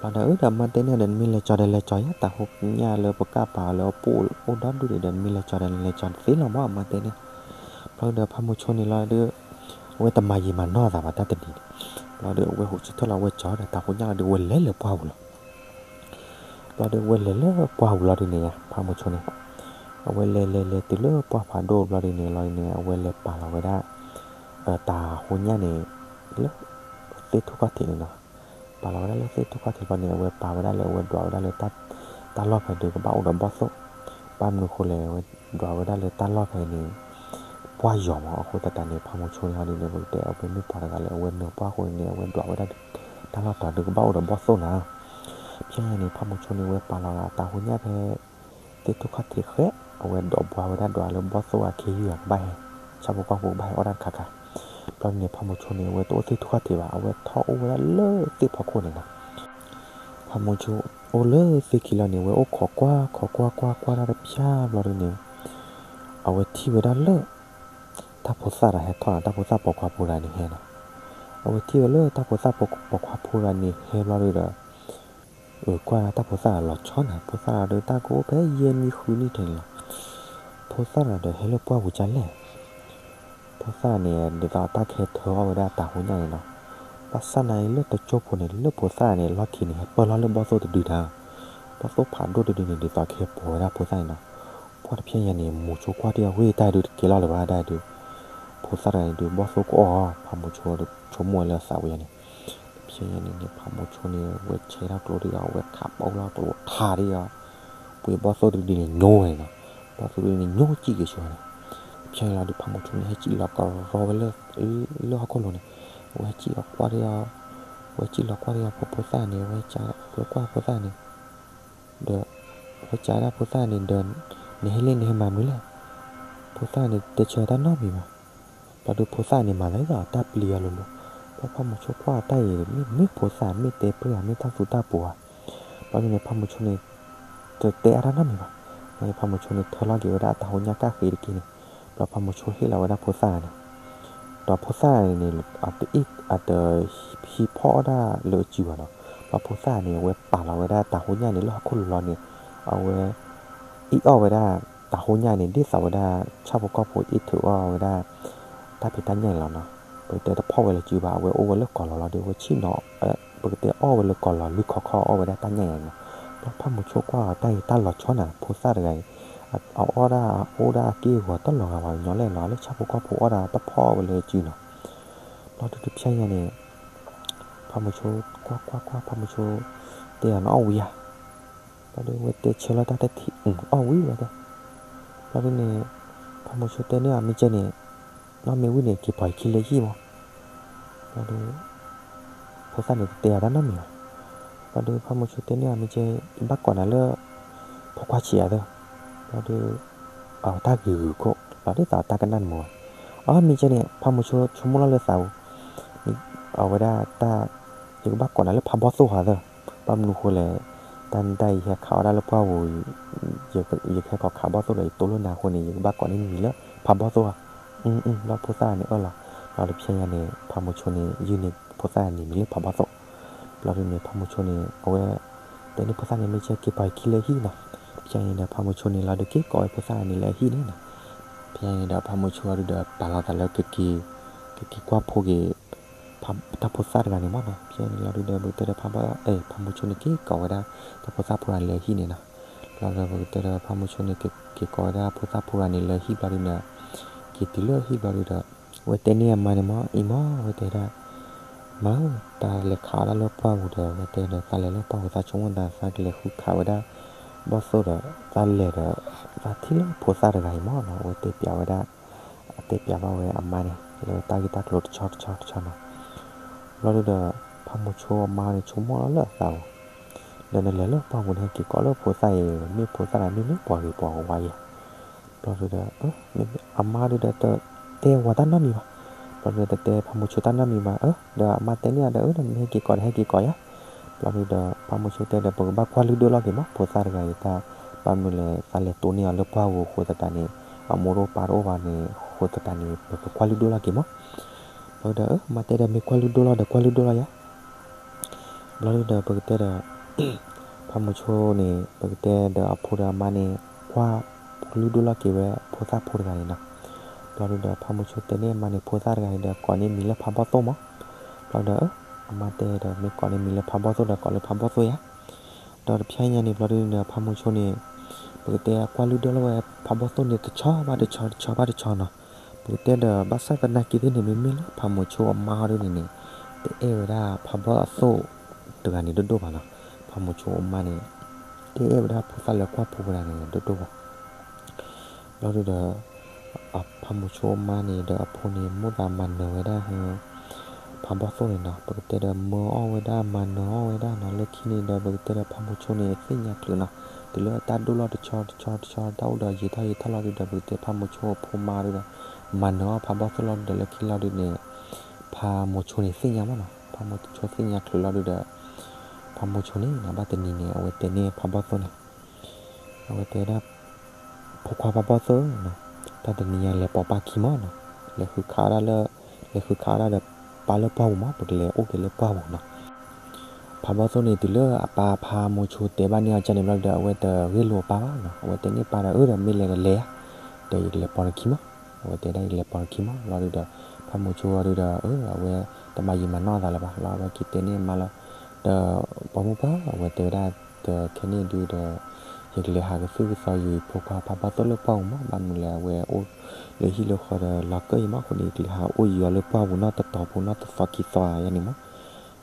ဘျီဒီးအၢဒီးမါတဲန့ၢ်အီၤဒီး နမ့ၢ်လဲၤကၠီၤဒီးလဲၤကၠီၤယါ တၢ်ဟိညၣ်လၢပကၢ်ပာ်အီၤလၢအပိၢ်အိၣ်ဒီဒူၣ်ဒံးဒီး နမ့ၢ်လဲၤကၠီၤဒီး နလဲၤကၠီၤတသ့လီၤမး အမါတဲန့ၢ် ဘျီဒီးဖးမိၤဆိန့ၣ်လီၤဒုး အဝဲတမၤယံာ်မၤနီၢ်သးဘၣ် တၢ်တနံၤန့ၣ် ဘျီဒီးအဝဲဟူးဆူၣ်ထီၣ်လီၤ အဝဲကၠီၤဒီးတၢ်ဟိညၣ်လီၤဒုး အဝဲလဲၤလၢပှၢ်ပူၤလီၤ. ဘျီဒီးအဝဲလဲၤလၢပှၢ်ပူၤလီၤဒုးန့ၣ် ဖးမိၤဆိန့ၣ် အဝဲလဲၤလဲၤလဲၤတုၤလၢပှၢ်ဖးဒိၣ်ဘျီဒုးန့ၣ် လီၤဒုးန့ၣ် အဝဲလဲၤပာ်လီၤဝဲဒၣ် တၢ်ဟိညၣ်န့ၣ် လၢသ့ၣ်ထူၣ်ခီၣ်ထံးန့ၣ်နီၤ ပာ်လီၤဝဲဒၣ်လၢသ့ၣ်ထူၣ်ခီၣ်ထံးဘျီန့ၣ် အဝဲပာ်ဝဲဒၣ်လၢ အဝဲဒွးဝဲဒၣ်လၢ တၢ်လီၢ်ဖဲဒုးကဘၣ်အိၣ်ဒီးဘီၣ်သိၣ် ဘၣ်မနုၤအဃိလဲၣ် အဝဲဒွးဝဲဒၣ်လၢတၢ်လီၢ်ဖဲန့ၣ် ပှၢ်ယိာ်မး အဃိသတးန့ၣ် ဖးမိၤဆိန့ၣ်ဟီဒုးန့ၣ် ပကတဲအဝဲမ့ၢ်ပှၤတဂၤလၢအဝဲနၢၤပှၢ်အဃိန့ၣ် အဝဲဒွးဝဲဒၣ် တၢ်လီၢ်တီၤဒုးကဘၣ်အိၣ်ဒီးဘီၣ်သိၣ်နၤ ဖဲန့ၣ် ဖးမိၤဆိန့ၣ် အဝဲပာ်လီၤတၢ်ဟိညၣ်ဖဲ သ့ၣ်ထူၣ်ခီၣ်ထံးဃဲ အဝဲဒိးဘှါဝဲဒၣ်ဒွးလၢဘီၣ်သိၣ်အခ့ယုၢ်အကဘၣ်ဟဲ ဆၣ်ဖိကီၢ်ဖိကဘၣ်ဟဲအီၣ်တၢ်တခါခါ ဘျီန့ၣ် ဖးမိၤဆိန့ၣ် အဝဲတအိၣ်သ့ၣ်ထူၣ်ခီၣ်ထံးဘၣ် အဝဲထီၣ်အိၣ်ဝဲဒၣ်လၢသ့ၣ်ဖီခိၣ်န့ၣ်လီၤ. ဖးမိၤဆိအိၣ်လၢသ့ၣ်ခံလီၤန့ၣ် အဝဲအိၣ်ခိးကွၢ်ခိးကွၢ်ကွၢ်ကွၢ်တၢ်တဖၠါဘျီဒုးန့ၣ် အဝဲထံၣ်ဝဲဒၣ်လၢ တၢ်ဖိသၣ်တဂၤဟဲထီၣ်နီၤ တၢ်ဖိသၣ်ပိာ်ခွါဖိတဂၤန့ၣ်ဟဲနီၤ အဝဲထံၣ်ဝဲလၢတၢ်ဖိသၣ်ပိာ်ခွါဖိတဂၤန့ၣ်ဟဲဘျီဒုးဒီး အၢကွၢ်တၢ်ဖိသၣ်တဂၤလီၤဆီနီၤ ဖိသၣ်တဂၤဒီးတၢ်ကအိၣ်ဖဲယဲၢ်နံၣ်ဃုနံၣ်ထဲန့ၣ်လီၤ. ဖိသၣ်တဂၤဒီးဟဲလၢပှၢ်ပူၤကၢ်လဲၣ် ဖိသၣ်န့ၣ် ဒ်သိးတၢ်ကဟဲထၢအီၣ်ဝဲဒၣ်တၢ်ဟိညၣ်န့ၣ်နီၤ ဘၣ်ဆၣ်နာ်အံၤလၢတကၠိဖိန့ၣ် လၢဖိသၣ်န့ၣ် လီၢ်ခံန့ၣ် ဟဲပၢၢ်လီၤလၢဘီၣ်သိၣ်တဒုဒၣ် ဘီၣ်သိၣ်ဖးဒိၣ်တဒုန့ၣ် ဒ်သိးကဟဲပိာ်ဝဲဒၣ်ဖိသၣ်န့ၣ်နီၤ. ပှၢ်တဖျဲညါန့ၣ် မိၤဆိကွၢ်တံၢ်အီၤ ဝ့ၢ်တၢ်ဒုးတကဲလီၤလၢၤဘၣ်ဒၣ်ဒုး ဖိသၣ်တဂၤန့ၣ်ဒုး ဘီၣ်သိၣ်ကအီၣ်အီၤ ဖးမိၤဆိဆိကမိၣ်ဝဲလၢအသးဝဲယါန့ၣ် တဖျဲညါန့ၣ်န့ၣ် ဖးမိၤဆိန့ၣ် ဝဲဆဲးထီၣ်ကျိတံၢ်အီၤ ဝဲခးပီလီၤကျိထါတံၢ်အီၤ ပှ့ၤဘီၣ်သိၣ်တဒုန့ၣ်ညိဝဲန့ၣ်နီၤ. ဘီၣ်သိၣ်တဒုန့ၣ်ညိစံၣ်က့ၤဆိဝဲန့ၣ် တဖျဲညါလီၤဒုး ဖးမိၤဆိန့ၣ် ဟဲစံၣ်လီၤကရီဝဲလၢ လၢဟီၣ်ခိၣ်လိၤန့ၣ် ဝဲစံၣ်လီၤကွၢ်ဒီး, ဝဲစံၣ်လီၤကွၢ်ဒီးဖိဖိသၣ်န့ၣ်, ဝဲစံၣ်လီၤကွၢ်ဖိသၣ်န့ၣ်, ဒီး ဝဲစံးဒၣ်ဖိသၣ်န့ၣ်ဒီး, နဟဲလၢနဟဲမၤမနုၤလဲၣ်, ဖိသၣ်န့ၣ်တဲဆၢတၢ်နီတမံၤဘၣ်. ဘျီဒုးဖိသၣ်န့ၣ်မၤသးဒ်သိးတၢ်ပျံၤအီၤလိၤလိၤ, ဘျီဖးမိၤဆိကွၢ်တၢ်အံၤ မ့ၢ်မ့ၢ်ဖိသၣ် မ့ၢ်တဲပြံဧါ မ့ၢ်တၢ်သူတၢ်ပူၤဧါ. ဘျီဒုးန့ၣ် ဖးမိၤဆိန့ၣ် တတဲအါတၢ်နီတမံၤဘၣ်. ဖးမိၤဆိန့ၣ်ထၢလီၤက့ၤဝဲဒၣ်အတၢ်ဟိညၣ်ကၣ်ဃ့တက့ၢ်န့ၣ်, ဘျီဖးမိၤဆိဟ့ၣ်လီၤဝဲဒၣ်ဖိသၣ်န့ၣ်, ဒီးဖိသၣ်န့ၣ် အတအ့ၣ်အတဟံးဖီၣ်အီၣ်ဒၣ်လၢအစုဘၣ်နီၤ. ဘျီဖိသၣ်န့ၣ် အဝဲပာ်လီၤဝဲဒၣ်တၢ်ဟိညၣ်န့ၣ်လၢဟီၣ်ခိၣ်လိၤလီၤန့ၣ်, အဝဲ အ့ၣ်အီၣ်ဝဲဒၣ်တၢ်ဟိညၣ်န့ၣ် ဒ်သိးဝဲဒၣ် ဆၣ်ဖိကီၢ်ဖိအ့ၣ်ထုးအီၣ်ဝဲဒၣ် တၢ်ဖံးတၢ်ညၣ်န့ၣ်လီၤနီၤ. ပကတဲတဖီၣ်ဝဲလၢစုဘၣ်, အဝဲအိၣ်ဝဲလၢကီၤလီၤလီၤဒီး အဝဲဆ့ၣ်နီၤ, ပကတဲအီၣ်ဝဲလၢကီၤလီၤ လုၢ်ခီခီအီၣ်ဝဲဒၣ်တၢ်ညၣ်န့ၣ်နီၤ. ဘျီဖးမိၤဆိကွၢ်အီၤတၢ်အံၤတၢ်လီၤဆီနၤ, ဖိသၣ်တဂၤအံၤ အအီၣ်ဒၣ်အအိၣ်ဒၣ်အက့ၢ်အဂီၤတလီၤဂာ်ဘၣ်ညီလဲၣ်နီၤ, လၢဆၣ်ဖိကီၢ်ဖိအီၣ်ဒၣ်တဖီၣ်ဝဲလၢစုနီၤ. ဘျီဒုးတဖျဲညါန့ၣ် ဖးမိၤဆိကွၢ်ကွၢ်ကွၢ် ဖးမိၤဆိတဲအီၤနအီၣ်ဝံၤဧါ. ဘျီဒုးဝဲတဲဆၢလီၤတၢ်တထံၣ် အီၣ်ဝံၤဝဲတဲ. ဘျီဒုးန့ၣ် ဖးမိၤဆိတဲန့ၢ်အီၤမ့ၢ်ကဲန့ၣ်, နီၢ်မ့ၢ်ဝံၤန့ၣ် က့ၤပိာ်ယခံလၢဟံၣ်မး. ဘျီဒုး ဖိသၣ်န့ၣ်တတဲအီၤတၢ်နီတမံၤဘၣ်. ဘျီဒုးဖးမိၤဆိတဲန့ၢ်အီၤမ့ၢ်ကဲ ယဘၣ်ကိးနၤလၢ ဖိခွါဆံးဧါသၢ. ဘျီဒုး အတၢ်ဂ့ၤဂ့ၤခိၣ် ဘျီဒ်သိးတၢ်ကနၣ်တမုာ်ဘၣ်. အီ မ့ၢ်ကဲန့ၣ် ဖးမိၤဆိဆိကမိၣ်လီၤလၢသးပူၤ အဝဲဒၣ်တၢ် ယကဘၣ်ကိးနၤလၢဖးဘီၣ်သိၣ်ဧါသၢ. ဘၣ်မနုၤဃိလဲၣ်, တၢ်နတၢ်အံၤဟဲခးအီၣ်ဒၣ်လၢပှၢ်ပူၤ, ယကဟဲခီခးဘီၣ်သိၣ်ဒီးယတိၢ်လၢနၤအဃိန့ၣ် ယကဘၣ်ကိးနမံၤလၢဖးဘီၣ်သိၣ်ဧါ. အၢ ဘျီဖိသၣ်န့ၣ်အၢၣ်လီၤ. ဘျီတဖျဲညါန့ၣ် ဖးမိၤဆိန့ၣ် ယုၢ်န့ၢ်ဖိသၣ်န့ၣ်မံၤလၢဖးဘီၣ်သိၣ်. ဘျီဒုးန့ၣ် ဖးမိၤဆိန့ၣ် အဝဲ တဲန့ၢ်ဖိသၣ်န့ၣ် မ့ၢ်ကဲက့ၤပိာ်ယခံလၢဟံၣ်နီၤ. ဖဲန့ၣ်ဒီး ဖးမိၤဆိန့ၣ်လီၤဒုးက့ၤကိးဝဲဖိသၣ်န့ၣ်လၢအဟံၣ်န့ၣ်နီၤ. ဖဲန့ၣ်ဒီး ဖးမိၤဆိအီၤဒုးဒီး ပာ်လီၤသးလၢကက့ၤ ကက့ၤကွၢ်ဖိက့ၤ တၢ်ဖိသၣ်တဂၤန့ၣ်မးနီၤ. ဖဲန့ၣ်လီၤဒုးဒီး ပကတဲဒီး ဖးဘီၣ် ဖးမိၤဆိန့ၣ်က့ၤကိးဝဲဒၣ် တၢ်ဖိသၣ်ဖိတဂၤလၢအဟံၣ်န့ၣ်နီၤ. လီၤဒီးပကတဲဒီး ဖးမိၤဆိန့ၣ် က့ၤကိးဝဲဒၣ်ဖိသၣ်ဖိတဂၤန့ၣ်လၢအဟံၣ်ဘျီဒုးန့ၣ် က့ၤတုၤလၢအဟံၣ်ဘျီဒုးဒီး ဝဲတဲန့ၢ်အမါန့ၣ်မး အံၤမး ဝဲတဲဒၣ် မါဧၢ, တၢ်လဲၤခးအီၣ်ဒၣ်လၢပှၢ်ပူၤဒီး ဝဲတဲဒီး သးလဲၤလၢပှၢ်ပူၤ သးဆိကမိၣ်သး သးကလဲၤဃုခးဝဲဒၣ် ဘီၣ်သိၣ်ဒီး သးလဲၤဒီး သးထံၣ်လၢဖိသၣ်တဂၤအံၤမးနီၤ. အဝဲတဲပျးဝဲဒၣ် အတဲပျးဘၣ်ဝဲအမါန့ၣ် လၢတၢ်ဂ့ၢ်တၢ်ကျိၤတဆီတဆီတဆီနီၤ. ဘျီဒုးဒီး ဖးမိၤဆိအမါန့ၣ် ဆိကမိၣ်လီၤလၢအသးပူၤ ဒီးနလဲၤလၢပှၢ်ပူၤန့ၣ် ဟဲက့ၤကိးလၢဖိသၣ်အံၤ မ့ၢ်ဖိသၣ်ဒီး မ့မ့ၢ်ပှၤဂ့ၤပှၤဝါယဲၢ်. ဘျီဒုးဒီး အမါဒုးဒီး တတဲဝဲတၢ်နီတမံၤဘၣ်. ဘျီဒုးဒီး တတဲဖးမိၤဆိတၢ်နီတမံၤဘၣ်. အၢ ဒီးအမါတဲန့ၢ်အီၤဒီး အၢ ဒီးမ့ၢ်ဟဲက့ၤကိးဒီး ဟဲက့ၤကိးယၤ. ဘျီဒုးဒီး ဖးမိၤဆိတဲဒီး ပကဘၣ်ကွၢ်လုၢ်ဒိၣ်လီၤက့ၤမး ဖိသၣ်တဂၤအံၤတၢ်, ဘၣ်မနုၤလဲၣ် သးလဲၤတိၢ်န့ၢ်အီၤလၢပှၢ်ပူၤအဃိသတးန့ၣ် အမိၢ်တအိၣ်ပၢ်တအိၣ်ဘၣ်န့ၣ် အဃိသတးန့ၣ် ပကကွၢ်လုၢ်ဒိၣ်လီၤက့ၤမး. ဘျီဒုးဒီး အၢ အမါတဲဒီး မ့ၢ်ကွၢ်လုၢ်ဒိၣ်လီၤဒီး ကွၢ်လုၢ်ဒိၣ်လီၤယၤ. ဘျီဒုးဒီး ပကတဲဒီး ဖးမိၤဆိန့ၣ် ပကတဲဒီးအဖိဒီးအမါန့ၣ် ကွၢ်လုၢ်ဒိၣ်လီၤက့ၤဝဲဖိသၣ်ဖိတဂၤန့ၣ်နီၤ. ဘျီဒုးဒီး ဖးမိၤဆိတဲန့ၢ်အမါန့ၣ် ဖိသၣ်တဂၤန့ၣ်ဒီး ကိးန့ၢ်မံၤလၢဖးဘီၣ်သိၣ်မး. ဘျီဒုးဒီး အမါတဲဒီး မ့ၢ်ကိးန့ၢ်မံၤလၢဖးဘီၣ်သိၣ်ဒီး ကိးလၢဖးဘီၣ်သိၣ်ယၤ. ဒီးတဖျဲညါန့ၣ် ဘျီဒုးဒီး ဖးမိၤဆိန့ၣ် ပကတဲကွၢ်လုၢ်ဒိၣ်လီၤဝဲဖးဘီၣ်သိၣ်န့ၣ် တဆီဘၣ်တဆီ တဆီဘၣ်တဆီနီၤ. ပကတဲဒီး ဘၣ်ဆၣ်သနာ်က့သ့ၣ်န့ၣ် မ့မ့ၢ်လၢဖးမိၤဆိအမါအီၤဒ်န့ၣ်န့ၣ် တအဲၣ်ဝဲဒၣ်ဖးဘီၣ်အသိၣ်တဂၤန့ၣ်ဒိၣ်ဒိၣ်ဘၣ်နီၤ. ဖးမိၤဆိအမါန့ၣ် တအဲၣ်ဝဲဒၣ်ဖိသၣ်လဲၤကွၢ်ဖိဝဲဒၣ်န့ၣ် ဒိၣ်ဒိၣ်ဘၣ်. ဘျီဒုးဒီး ဖးမိၤဆိအမါန့ၣ်ဒီးအဖိန့ၣ် မိၣ်သးမၤနၢၤဝဲဒၣ် ဖးဘီၣ်သိၣ်န့ၣ်နီၤ. ပကတဲဒီးမၢအီၣ်ဝဲဒၣ် မၤနၢၤအီၣ်ဝဲဒၣ်နီၤ. လၢခံန့ၣ်ဒီး ပကတဲဒီးဖးမိၤဆိန့ၣ် သ့ၣ်ညါချုးနီၤ. တုၤလၢတၢ်ဒိၣ်လီၤတဆီတဆီတဆီ တၢ်အိၣ်ဒီးယံာ်ထီၣ်ယံာ်ထီၣ်လီၤဒုးဒီး ပကတဲဖးမိၤဆိအဖိမါဒုးဒီး မၤနၢၤအီၣ်ဖးဘီၣ်သိၣ်လီၤဒုးဒီး လၢခံလီၤဒုးန့ၣ် ဖးမိၤဆိန့ၣ်သ့ၣ်ညါမးနီၤ. ဖးမိၤဆိသ့ၣ်ညါချုးလီၤဒုးဒီး ဖးမိၤဆိန့ၣ်နီၤ ဘၣ်တနံၤန့ၣ် အဝဲတဲန့ၢ်ဖးဘီၣ်သိၣ်န့ၣ် အဝဲတဲဒၣ် ဖိခွါဖးဘီၣ်သိၣ်, တၢ်တနံၤညါလဲၤပိာ်ပၢ်ခံမးနီၤ. လဲၤဃုခးအီၣ်ဒၣ်လၢ လဲၤဃုခးအီၣ်ဒၣ်ဒီး ပၢ်လၢပှၢ်ပူၤမး ပကလဲၤအိၣ်က့ၤလၢပှၢ်ပူၤနီၤ. ဖးဘီၣ်သိၣ်န့ၣ် တုၤလၢအပၢ်ဖးမိၤဆိတဲဘၣ်န့ၢ်အီၤကန့ၣ်ဘျီဒုးဒီး အဝဲတဂ့ၢ်လိာ်အပၢ်ဘၣ်နီၤ. အဝဲတဲန့ၢ်ပၢ်ဒီး အၢ ဒီးမ့ၢ်လဲၤဒီးလဲၤဧါ, ဒီးယကလဲၤပိာ်နခံမး. အဝဲတဲဒၣ်ယကလဲၤပိာ်နခံမး ဘျီဒုးဒီး ဖးမိၤဆိအီၤဒုးဒီး အၢ အဝဲ တမၤယံာ်မၤနီၢ်အသးလၢၤဘၣ် လီၤအဝဲက့ၤတဲန့ၢ်အမါလီၤ. ဒီးပိာ်မုၣ်ပၢ် အဝဲတဲဝဲဒၣ် ဒီးခဲန့ၣ်ဒုးဒီး ယကလဲၤဟးကသုၣ်ကသီယုာ်ဖိခွါဖးဘီၣ်သိၣ်လၢပှၢ်ပူၤမး ဘၣ်မနုၤလဲၣ် အဝဲအိၣ်လၢဟံၣ်လၢဃီဒီး လီၤကၢၣ်အံၤမး အဃိန့ၣ် ယကလဲၤဟးအိၣ်ယုာ်အီၤလၢပှၢ်ပူၤနီၢ်တတီၤဖိနီၢ်တသီခံသီယါန့ၣ်မး.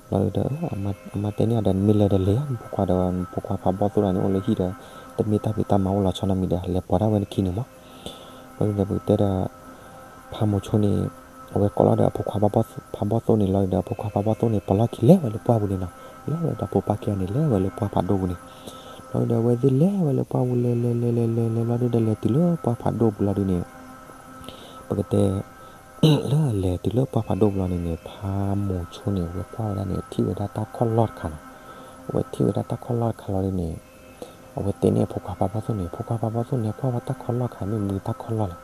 ဘျီဒုးဒီး အမါတဲန့ၢ်အီၤဒီး နမ့ၢ်လဲၤဒီးလဲၤဧါ နဖိခွါဒီး နဖိခွါဖးဘီၣ်သိၣ်တဂၤန့ၣ် အိၣ်လၢဟံၣ်ဒီး တမ့ၢ်တၢ်ဖံးတၢ်မၤအိၣ်လီၤဆီနီတမံၤဒီး လဲၤပိာ်ဒၣ်ဝဲနခံန့ၣ်မး. ဘျီဒုးဒီး ပကတဲဒီး ဖးမိၤဆိန့ၣ် အဝဲကိးလီၤဒီးအဖိခွါဖးဘီၣ်သိၣ်န့ၣ်လီၤဒီး အဖိခွါဖးဘီၣ်သိၣ်န့ၣ် ပလီၢ်ခံလဲၤဝဲလၢပှၢ်ပူၤန့ၣ်နီၤ, လဲၤဝဲဒီးဖိပၢ်ခံဂၤန့ၣ် လဲၤဝဲလၢပှၢ်ဖးဒိၣ်ပူၤန့ၣ်, လီၤဒီးအဝဲသ့ၣ်လဲၤဝဲလၢပှၢ်ပူၤလဲၤလဲၤလဲၤလဲၤလဲၤလဲၤလီၤဒုးဒီး လဲၤတုၤလၢပှၢ်ဖးဒိၣ်ပူၤလီၤဒုးန့ၣ် ပကတဲ လၢအလဲၤတုၤလၢပှၢ်ဖးဒိၣ်ပူၤလီၤန့ၣ်န့ၣ် ဖးမိၤဆိန့ၣ် အဝဲကွၢ်ဝဲဒၣ်န့ၣ် ထံၣ်ဝဲဒၣ်တၢ်ခီၣ်လီၢ်တခါနီၤ, အဝဲထံၣ်ဝဲဒၣ်တၢ်ခီၣ်လီၢ်တခါလီၤဒုးန့ၣ် အဝဲတဲန့ၢ်အဖိခွါဖးဘီၣ်သိၣ်န့ၣ်, ဖိခွါဖးဘီၣ်သိၣ်န့ၣ် ကွၢ်ဝဲတၢ်ခီၣ်လီၢ်တခါ မ့ၢ်မနုၤတၢ်ခီၣ်လီၢ်လဲၣ်. လီ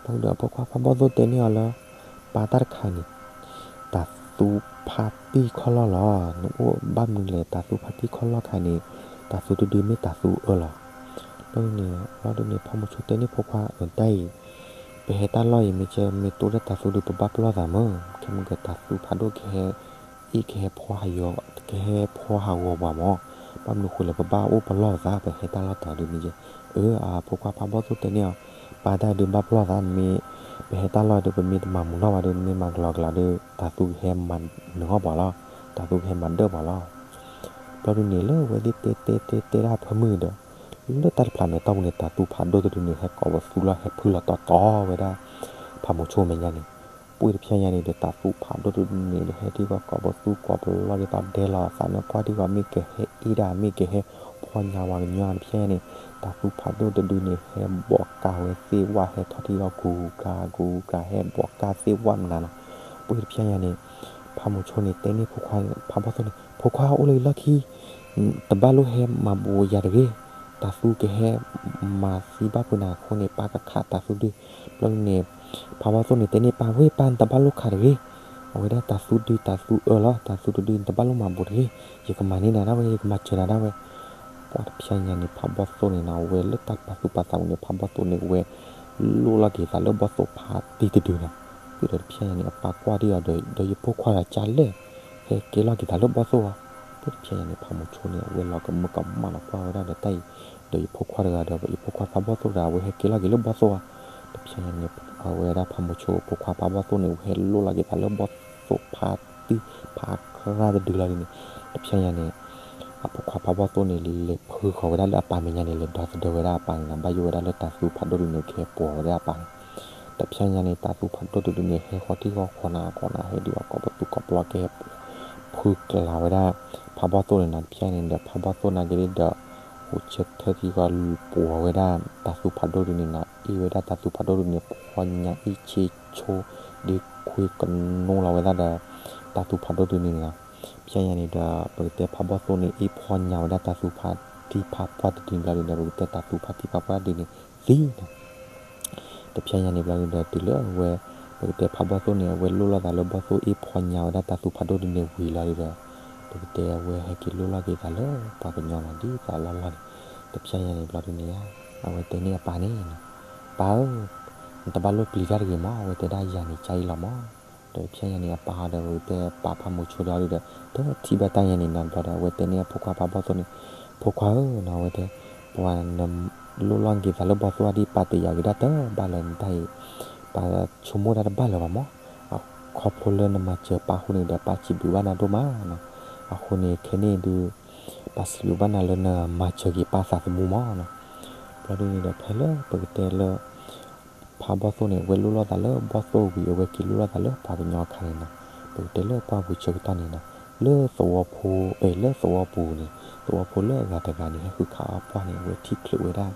ၤဒုးဒီးအဖိခွါဖးဘီၣ်သိၣ်တဲန့ၢ်အီၤလၢ ပၢ်တၢ်တခါန့ၣ် တၤသူဖးတံၢ်ခီၣ်လီၢ်လီၤ. နအိၣ်ဘၣ်မနုၤလဲၣ် တၤသူဖးတံၢ်ခီၣ်လီၢ်တခါန့ၣ် တၤသူတဒုမ့ၢ်တၤသူအၢလီၤ. လီၤဒုးန့ၣ် လီၤဒုးန့ၣ် ဖးမိၤဆိတဲန့ၢ်ဖိခွါ အၢ တၢ်အံၤ ပဟဲတၢ်လီၢ်အံၤ မ့ၢ်ကဲမ့ၢ်တိၢ်တၢ်တၤသူဒုး ပဘၣ်ပလီၢ်သးမၢ်, ခဲမုၢ်ကတၤသူဖးဒိၣ်ကဟဲ အ့ၣ်ကဟဲဖှီဟးယီၤ ကဟဲဖှီဟးဂီၤပှၤမၢ်, ဘၣ်မနုၤဃိလဲၣ် ပဘၣ်အိၣ်ပလီၢ်သး ပဟဲတၢ်လီၢ်တၢ်ဒုးမ့ၢ်ကဲ, အၢ အဖိခွါဖးဘီၣ်သိၣ်တဲန့ၢ်အီၤ, ပၢ်တၢ်ဒုးဘၣ်ပလီၢ်သး မ့ၢ် ပဟဲတၢ်လီၢ်ဒုး ပမ့ၢ်တမၤမုာ်နီၣ်ဘၣ်ဒုး မ့ၢ်မၤကလီကလီဒုး တၤသူကဟဲမၤနၢၤအီၣ်ပှၤလီၤ, တၤသူကဟဲမၤဒၢၣ်ပှၤလီၤ. ဘျီဒုးန့ၣ် လၢအဝဲသ့ၣ်တဲတဲတဲတဲဒၣ်ဖၢမုၢ်ဒီး လၢတၢ်တဖျးမဲာ်တီၢ်ပူၤန့ၣ် တၤသူဖးဒိၣ်တဒုန့ၣ် ဟဲကိးပသူလီၤ ဟဲဖုလီၤတီတီဝဲဒၣ် ဖးမိၤဆိမဲာ်ညါန့ၣ်, ပှ့ၢ်တဖျဲညါန့ၣ်ဒီး တၤသူဖးဒိၣ်တဒုန့ၣ်ဒီး ဟဲထံၣ်ကီးကိးပသူ ကိးပလီၢ်ဒ်သိးဒဲလီၤအသးန့ၣ် ကွၢ်ထံၣ်ကီးမ့ၢ်ကဟဲအ့ၣ်ဒၣ် မ့ၢ်ကဟဲဖှီညါပှၤကညီတဖျဲညါန့ၣ်, တၤသူဖးဒိၣ်တဒုန့ၣ် ဟဲဘိးကးဝဲသ့ၣ်ဝၣ် ဟဲထီၣ်ထံကီး ကူၤကၤကူၤကၤ ဟဲဘိးကးသ့ၣ်ဝၣ်မနုၤနီၤ. ပှ့ၢ်တဖျဲညါန့ၣ် ဖးမိၤဆိန့ၣ် တဲန့ၢ်ဖိခွါ ဖးဘီၣ်သိၣ်န့ၣ် ဖိခွါ အိၣ်လၢယလီၢ်ခံ တဘၣ်လိၣ်ဟဲမၤဘူးယၤတဂ့ၤ, တၤသူကဟဲမၤသံဘၣ်ဖုးနၤအဃိန့ၣ် ပၢ်ကခးတၤသူဒုး. ဘျီဒုးန့ၣ် ဖးဘီၣ်သိၣ်န့ၣ် တဲန့ၢ်ပၢ်ဝဲ ပၢ် နတဘၣ်လိၣ်ခးတဂ့ၤ, အဝဲဒၣ်တၤသူဒုး တၤသူအၢလီၤ, တၤသူတဒု နတဘၣ်လိၣ်မၤဘူးတဂ့ၤ, ယကမၤန့ၢ်နၤဒၣ်ဝဲ ယကမၤစၢၤနၤဒၣ်ဝဲ. ပှၢ်တဖျဲညါန့ၣ် ဖးဘီၣ်သိၣ်န့ၣ်နီၤ အဝဲလၢတၢ်ပာ်သူၣ်ပာ်သးပူၤန့ၣ် ဖးဘီၣ်သိၣ်န့ၣ် အဝဲလိၣ်လီၤက့ၤသးလၢဘီၣ်သိၣ်ဖးတံၢ်တဒုနီၤ. ပှ့ၢ်ဒီးတဖျဲညါန့ၣ် အပၢ်ကွၢ်ဒံးအီၤဒီး ဒီးယဖိခွါတဂၤကလဲၣ် ဟဲကဲလီၤက့ၤသးလၢဘီၣ်သိၣ်ဧါ. ပှ့ၢ်တဖျဲညါန့ၣ် ဖးမိၤဆိန့ၣ် အဝဲလီၤကမၢကမၣ်လီၤ ကွၢ်ဝဲဒၣ်ဒီးတၢ်အံၤ, ဒီးယဖိခွါတဂၤဒီး ယဖိခွါဖးဘီၣ်သိၣ်တဂၤ အဝဲဟဲကဲလီၤက့ၤလၢဘီၣ်သိၣ်ဧါ. တဖျဲညါန့ၣ် အဝဲဒၣ်ဖးမိၤဆိအဖိခွါဖးဘီၣ်သိၣ်န့ၣ် အဝဲဟဲလိၣ်လီၤက့ၤသးလၢဘီၣ်သိၣ်ဖးတံၢ်ဖးကြၢ်တဒုလီၤဒုးန့ၣ်, တဖျဲညါန့ၣ် အဖိခွါဖးဘီၣ်သိၣ်န့ၣ် လဲၤဖုဃီၤဝဲဒၣ်လၢအပၢ်မဲာ်ညါန့ၣ် လဲၤဒီသဒၢဝဲဒၣ်အပၢ်န့ၣ်နီၤ, ဘၣ်ယိၣ်ဝဲဒၣ်လၢတၤသူဖးဒိၣ်တဒုန့ၣ် ကဟဲပိာ်ဝဲဒၣ်အပၢ်န့ၣ်. တဖျဲညါန့ၣ် တၤသူဖးဒိၣ်တဒုန့ၣ် ဟဲဃီထံဃီခိၣ်နၤခိၣ်နၤ ဟဲဒုးအီၤကိးပသူကိးပလီၢ် ကဟဲဖုကျးဝဲဒၣ် ဖးဘီၣ်သိၣ်န့ၣ်နီၤ. တဖျဲညါန့ၣ်ဒီး ဖးဘီၣ်သိၣ်နာ်က့ၤဒီး ဟူးဆၢထၢၣ်ထံဃီလူၤပိာ်ဝဲဒၣ် တၤသူဖးဒိၣ်တဒုန့ၣ်နီၤ, အ့ၣ်ဝဲဒၣ်တၤသူဖးဒိၣ်တဒုန့ၣ် ဖှီညါအ့ၣ်ဆ့ဆိ ဒ့ခွ့ကနိလီၤဝဲဒၣ်ဒီး တၤသူဖးဒိၣ်တဒုန့ၣ်နီၤ. တဖျဲညါန့ၣ်ဒီး ပကတဲဖးဘီၣ်သိၣ်န့ၣ် အ့ၣ်ဖှီညါဝဲဒၣ်တၤသူဖးတံၢ်ဖးပှၢ်တဒုန့ၣ်ဘျီဒုးဒီး ပကတဲတၤသူဖးတံၢ်ဖးပှၢ်တဒုန့ၣ်သံနီၤ. တဖျဲညါန့ၣ်ဘျီဒုးဒီး တုၤလၢအဝဲ ပကတဲဖးဘီၣ်သိၣ်န့ၣ် အဝဲလိၣ်လီၤသးလၢဘီၣ်သိၣ် အ့ၣ်ဖှီညါဝဲဒၣ်တၤသူဖးဒိၣ်တဒုန့ၣ်ဝံၤလီၤဒုးဒီး ပကတဲအဝဲဟဲက့ၤလိၣ်လီၤက့ၤသးလၢပှၤကညီနီၤ ဒ်သိးအလီၢ်လီၢ်န့ၣ်. တဖျဲညါန့ၣ်ဘျီဒုးန့ၣ် အဝဲတဲန့ၢ်အပၢ်န့ၣ်နီၤ, ပၢ်ဧၢ, နတဘၣ်လိၣ်ပျံၤတၢ်တဂ့ၤမး, အဝဲတဲဒၣ်ယၤန့ၣ် ကအံၤလီၤမး. ဒီးတဖျဲညါန့ၣ် အပၢ်ဒီး ပကတဲပာ်ဖးမိၤဆိဒီးဒုးဒီး တထံၣ်ဘၣ်တၢ်ယါန့ၣ်နီၤ. ဘျီဒီး အဝဲတဲန့ၢ်အဖိခွါဖးဘီၣ်သိၣ်န့ၣ်, ဖိခွါဧၢနီၤ, အဝဲတဲ ပှၤနလိၣ်လီၤက့ၤသးလၢဘီၣ်သိၣ်အါဒ် ပၢ်တယာ်က့ၤဒၣ်တဘၣ်လၢၤနတၢ်အံၤ, ပၢ်ဆိကမိၣ်တၢ်တဘၣ်လၢၤဘၣ်မး. အခီဖျိလၢနမၤစၢၤပၢ်အဃိန့ၣ်ဒီး ပၢ်စံးဘျုးဘၣ်နၤဒိၣ်မးနီၤ. အဃိန့ၣ် ခဲန့ၣ်ဒုး ပၢ်စံးဘျုးဘၣ်နၤလၢနမၤစၢၤက့ၤပၢ်သးသမူမးနီၤ. ဘျီဒုးန့ၣ်ဒီး ဖဲလၢပကတဲလၢ ဖးဘီၣ်သိၣ်န့ၣ် အဝဲလိၣ်လီၤသးလၢဘီၣ်သိၣ်ဝံၤ အဝဲက့ၤလိၣ်လီၤသးလၢပှၤကညီအခါန့ၣ်နီၤ. ပကတဲလၢပှၢ်ပူၤဆၢကတီၢ်န့ၣ်နီၤ လၢသဝီဖိ အဲ လၢသဝီပူၤန့ၣ် သဝီဖိလၢအဂၤတဂၤန့ၣ် ဟဲဃုခးအီၣ်ပှၢ်န့ၣ် အဝဲထံၣ်ချုးဝဲဒၣ်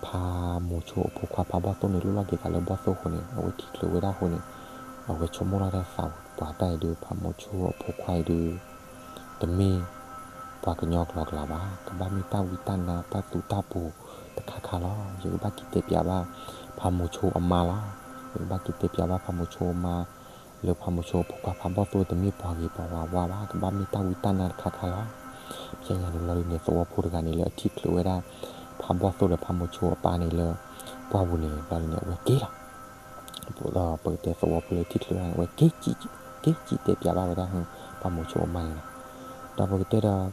ဖးမိၤဆိအဖိခွါဖးဘီၣ်သိၣ်န့ၣ် လိၣ်လီၤက့ၤသးလၢဘီၣ်သိၣ်အဃိန့ၣ် အဝဲထံၣ်ချုးဝဲဒၣ်အဃိန့ၣ် အဝဲဆိကမိၣ်လီၤတၢ်သးပှၤတၢ်အံၤဒုး ဖးမိၤဆိအဖိခွါအံၤဒုး တမ့ၢ်ပှၤကညီကျိၤကျါဘၣ်, ကဘၣ်မ့ၢ်တၢ်ဝံတၢ်နါတၢ်သူတၢ်ပူၤတခါခါလီၤ. ယကဘၣ်က့ၤတဲပျးဘၣ် ဖးမိၤဆိအမါလီၤ. ယကဘၣ်က့ၤတဲပျးဘၣ်ဖးမိၤဆိအမါ လၢဖးမိၤဆိအဖိခွါဖးဘီၣ်သိၣ်တမ့ၢ်ပှၤဂ့ၤပှၤဝါဝါဘၣ်, ကဘၣ်မ့ၢ်တၢ်ဝံတၢ်နါတခါခါလီၤ. ဖဲညါန့ၣ်ဘျီဒုးန့ၣ် သဝီဖိတဂၤန့ၣ် လၢအထံၣ်ချုးဝဲဒၣ် ဖးဘီၣ်သိၣ်ဒီးဖးမိၤဆိအပၢ်န့ၣ်လၢ ပှၢ်ပူၤန့ၣ် ဘျီဒုးန့ၣ် အဝဲက့ၤလီၤ. ဒီးပကတဲသဝီဖိလၢထံၣ်ချုးဝဲဒၣ်န့ၣ် အဝဲက့ၤစံးတဲပျးဘၣ်ဝဲဒၣ် ဖးမိၤဆိအမါန့ၣ်လီၤ. ဒီးပကတဲဒီး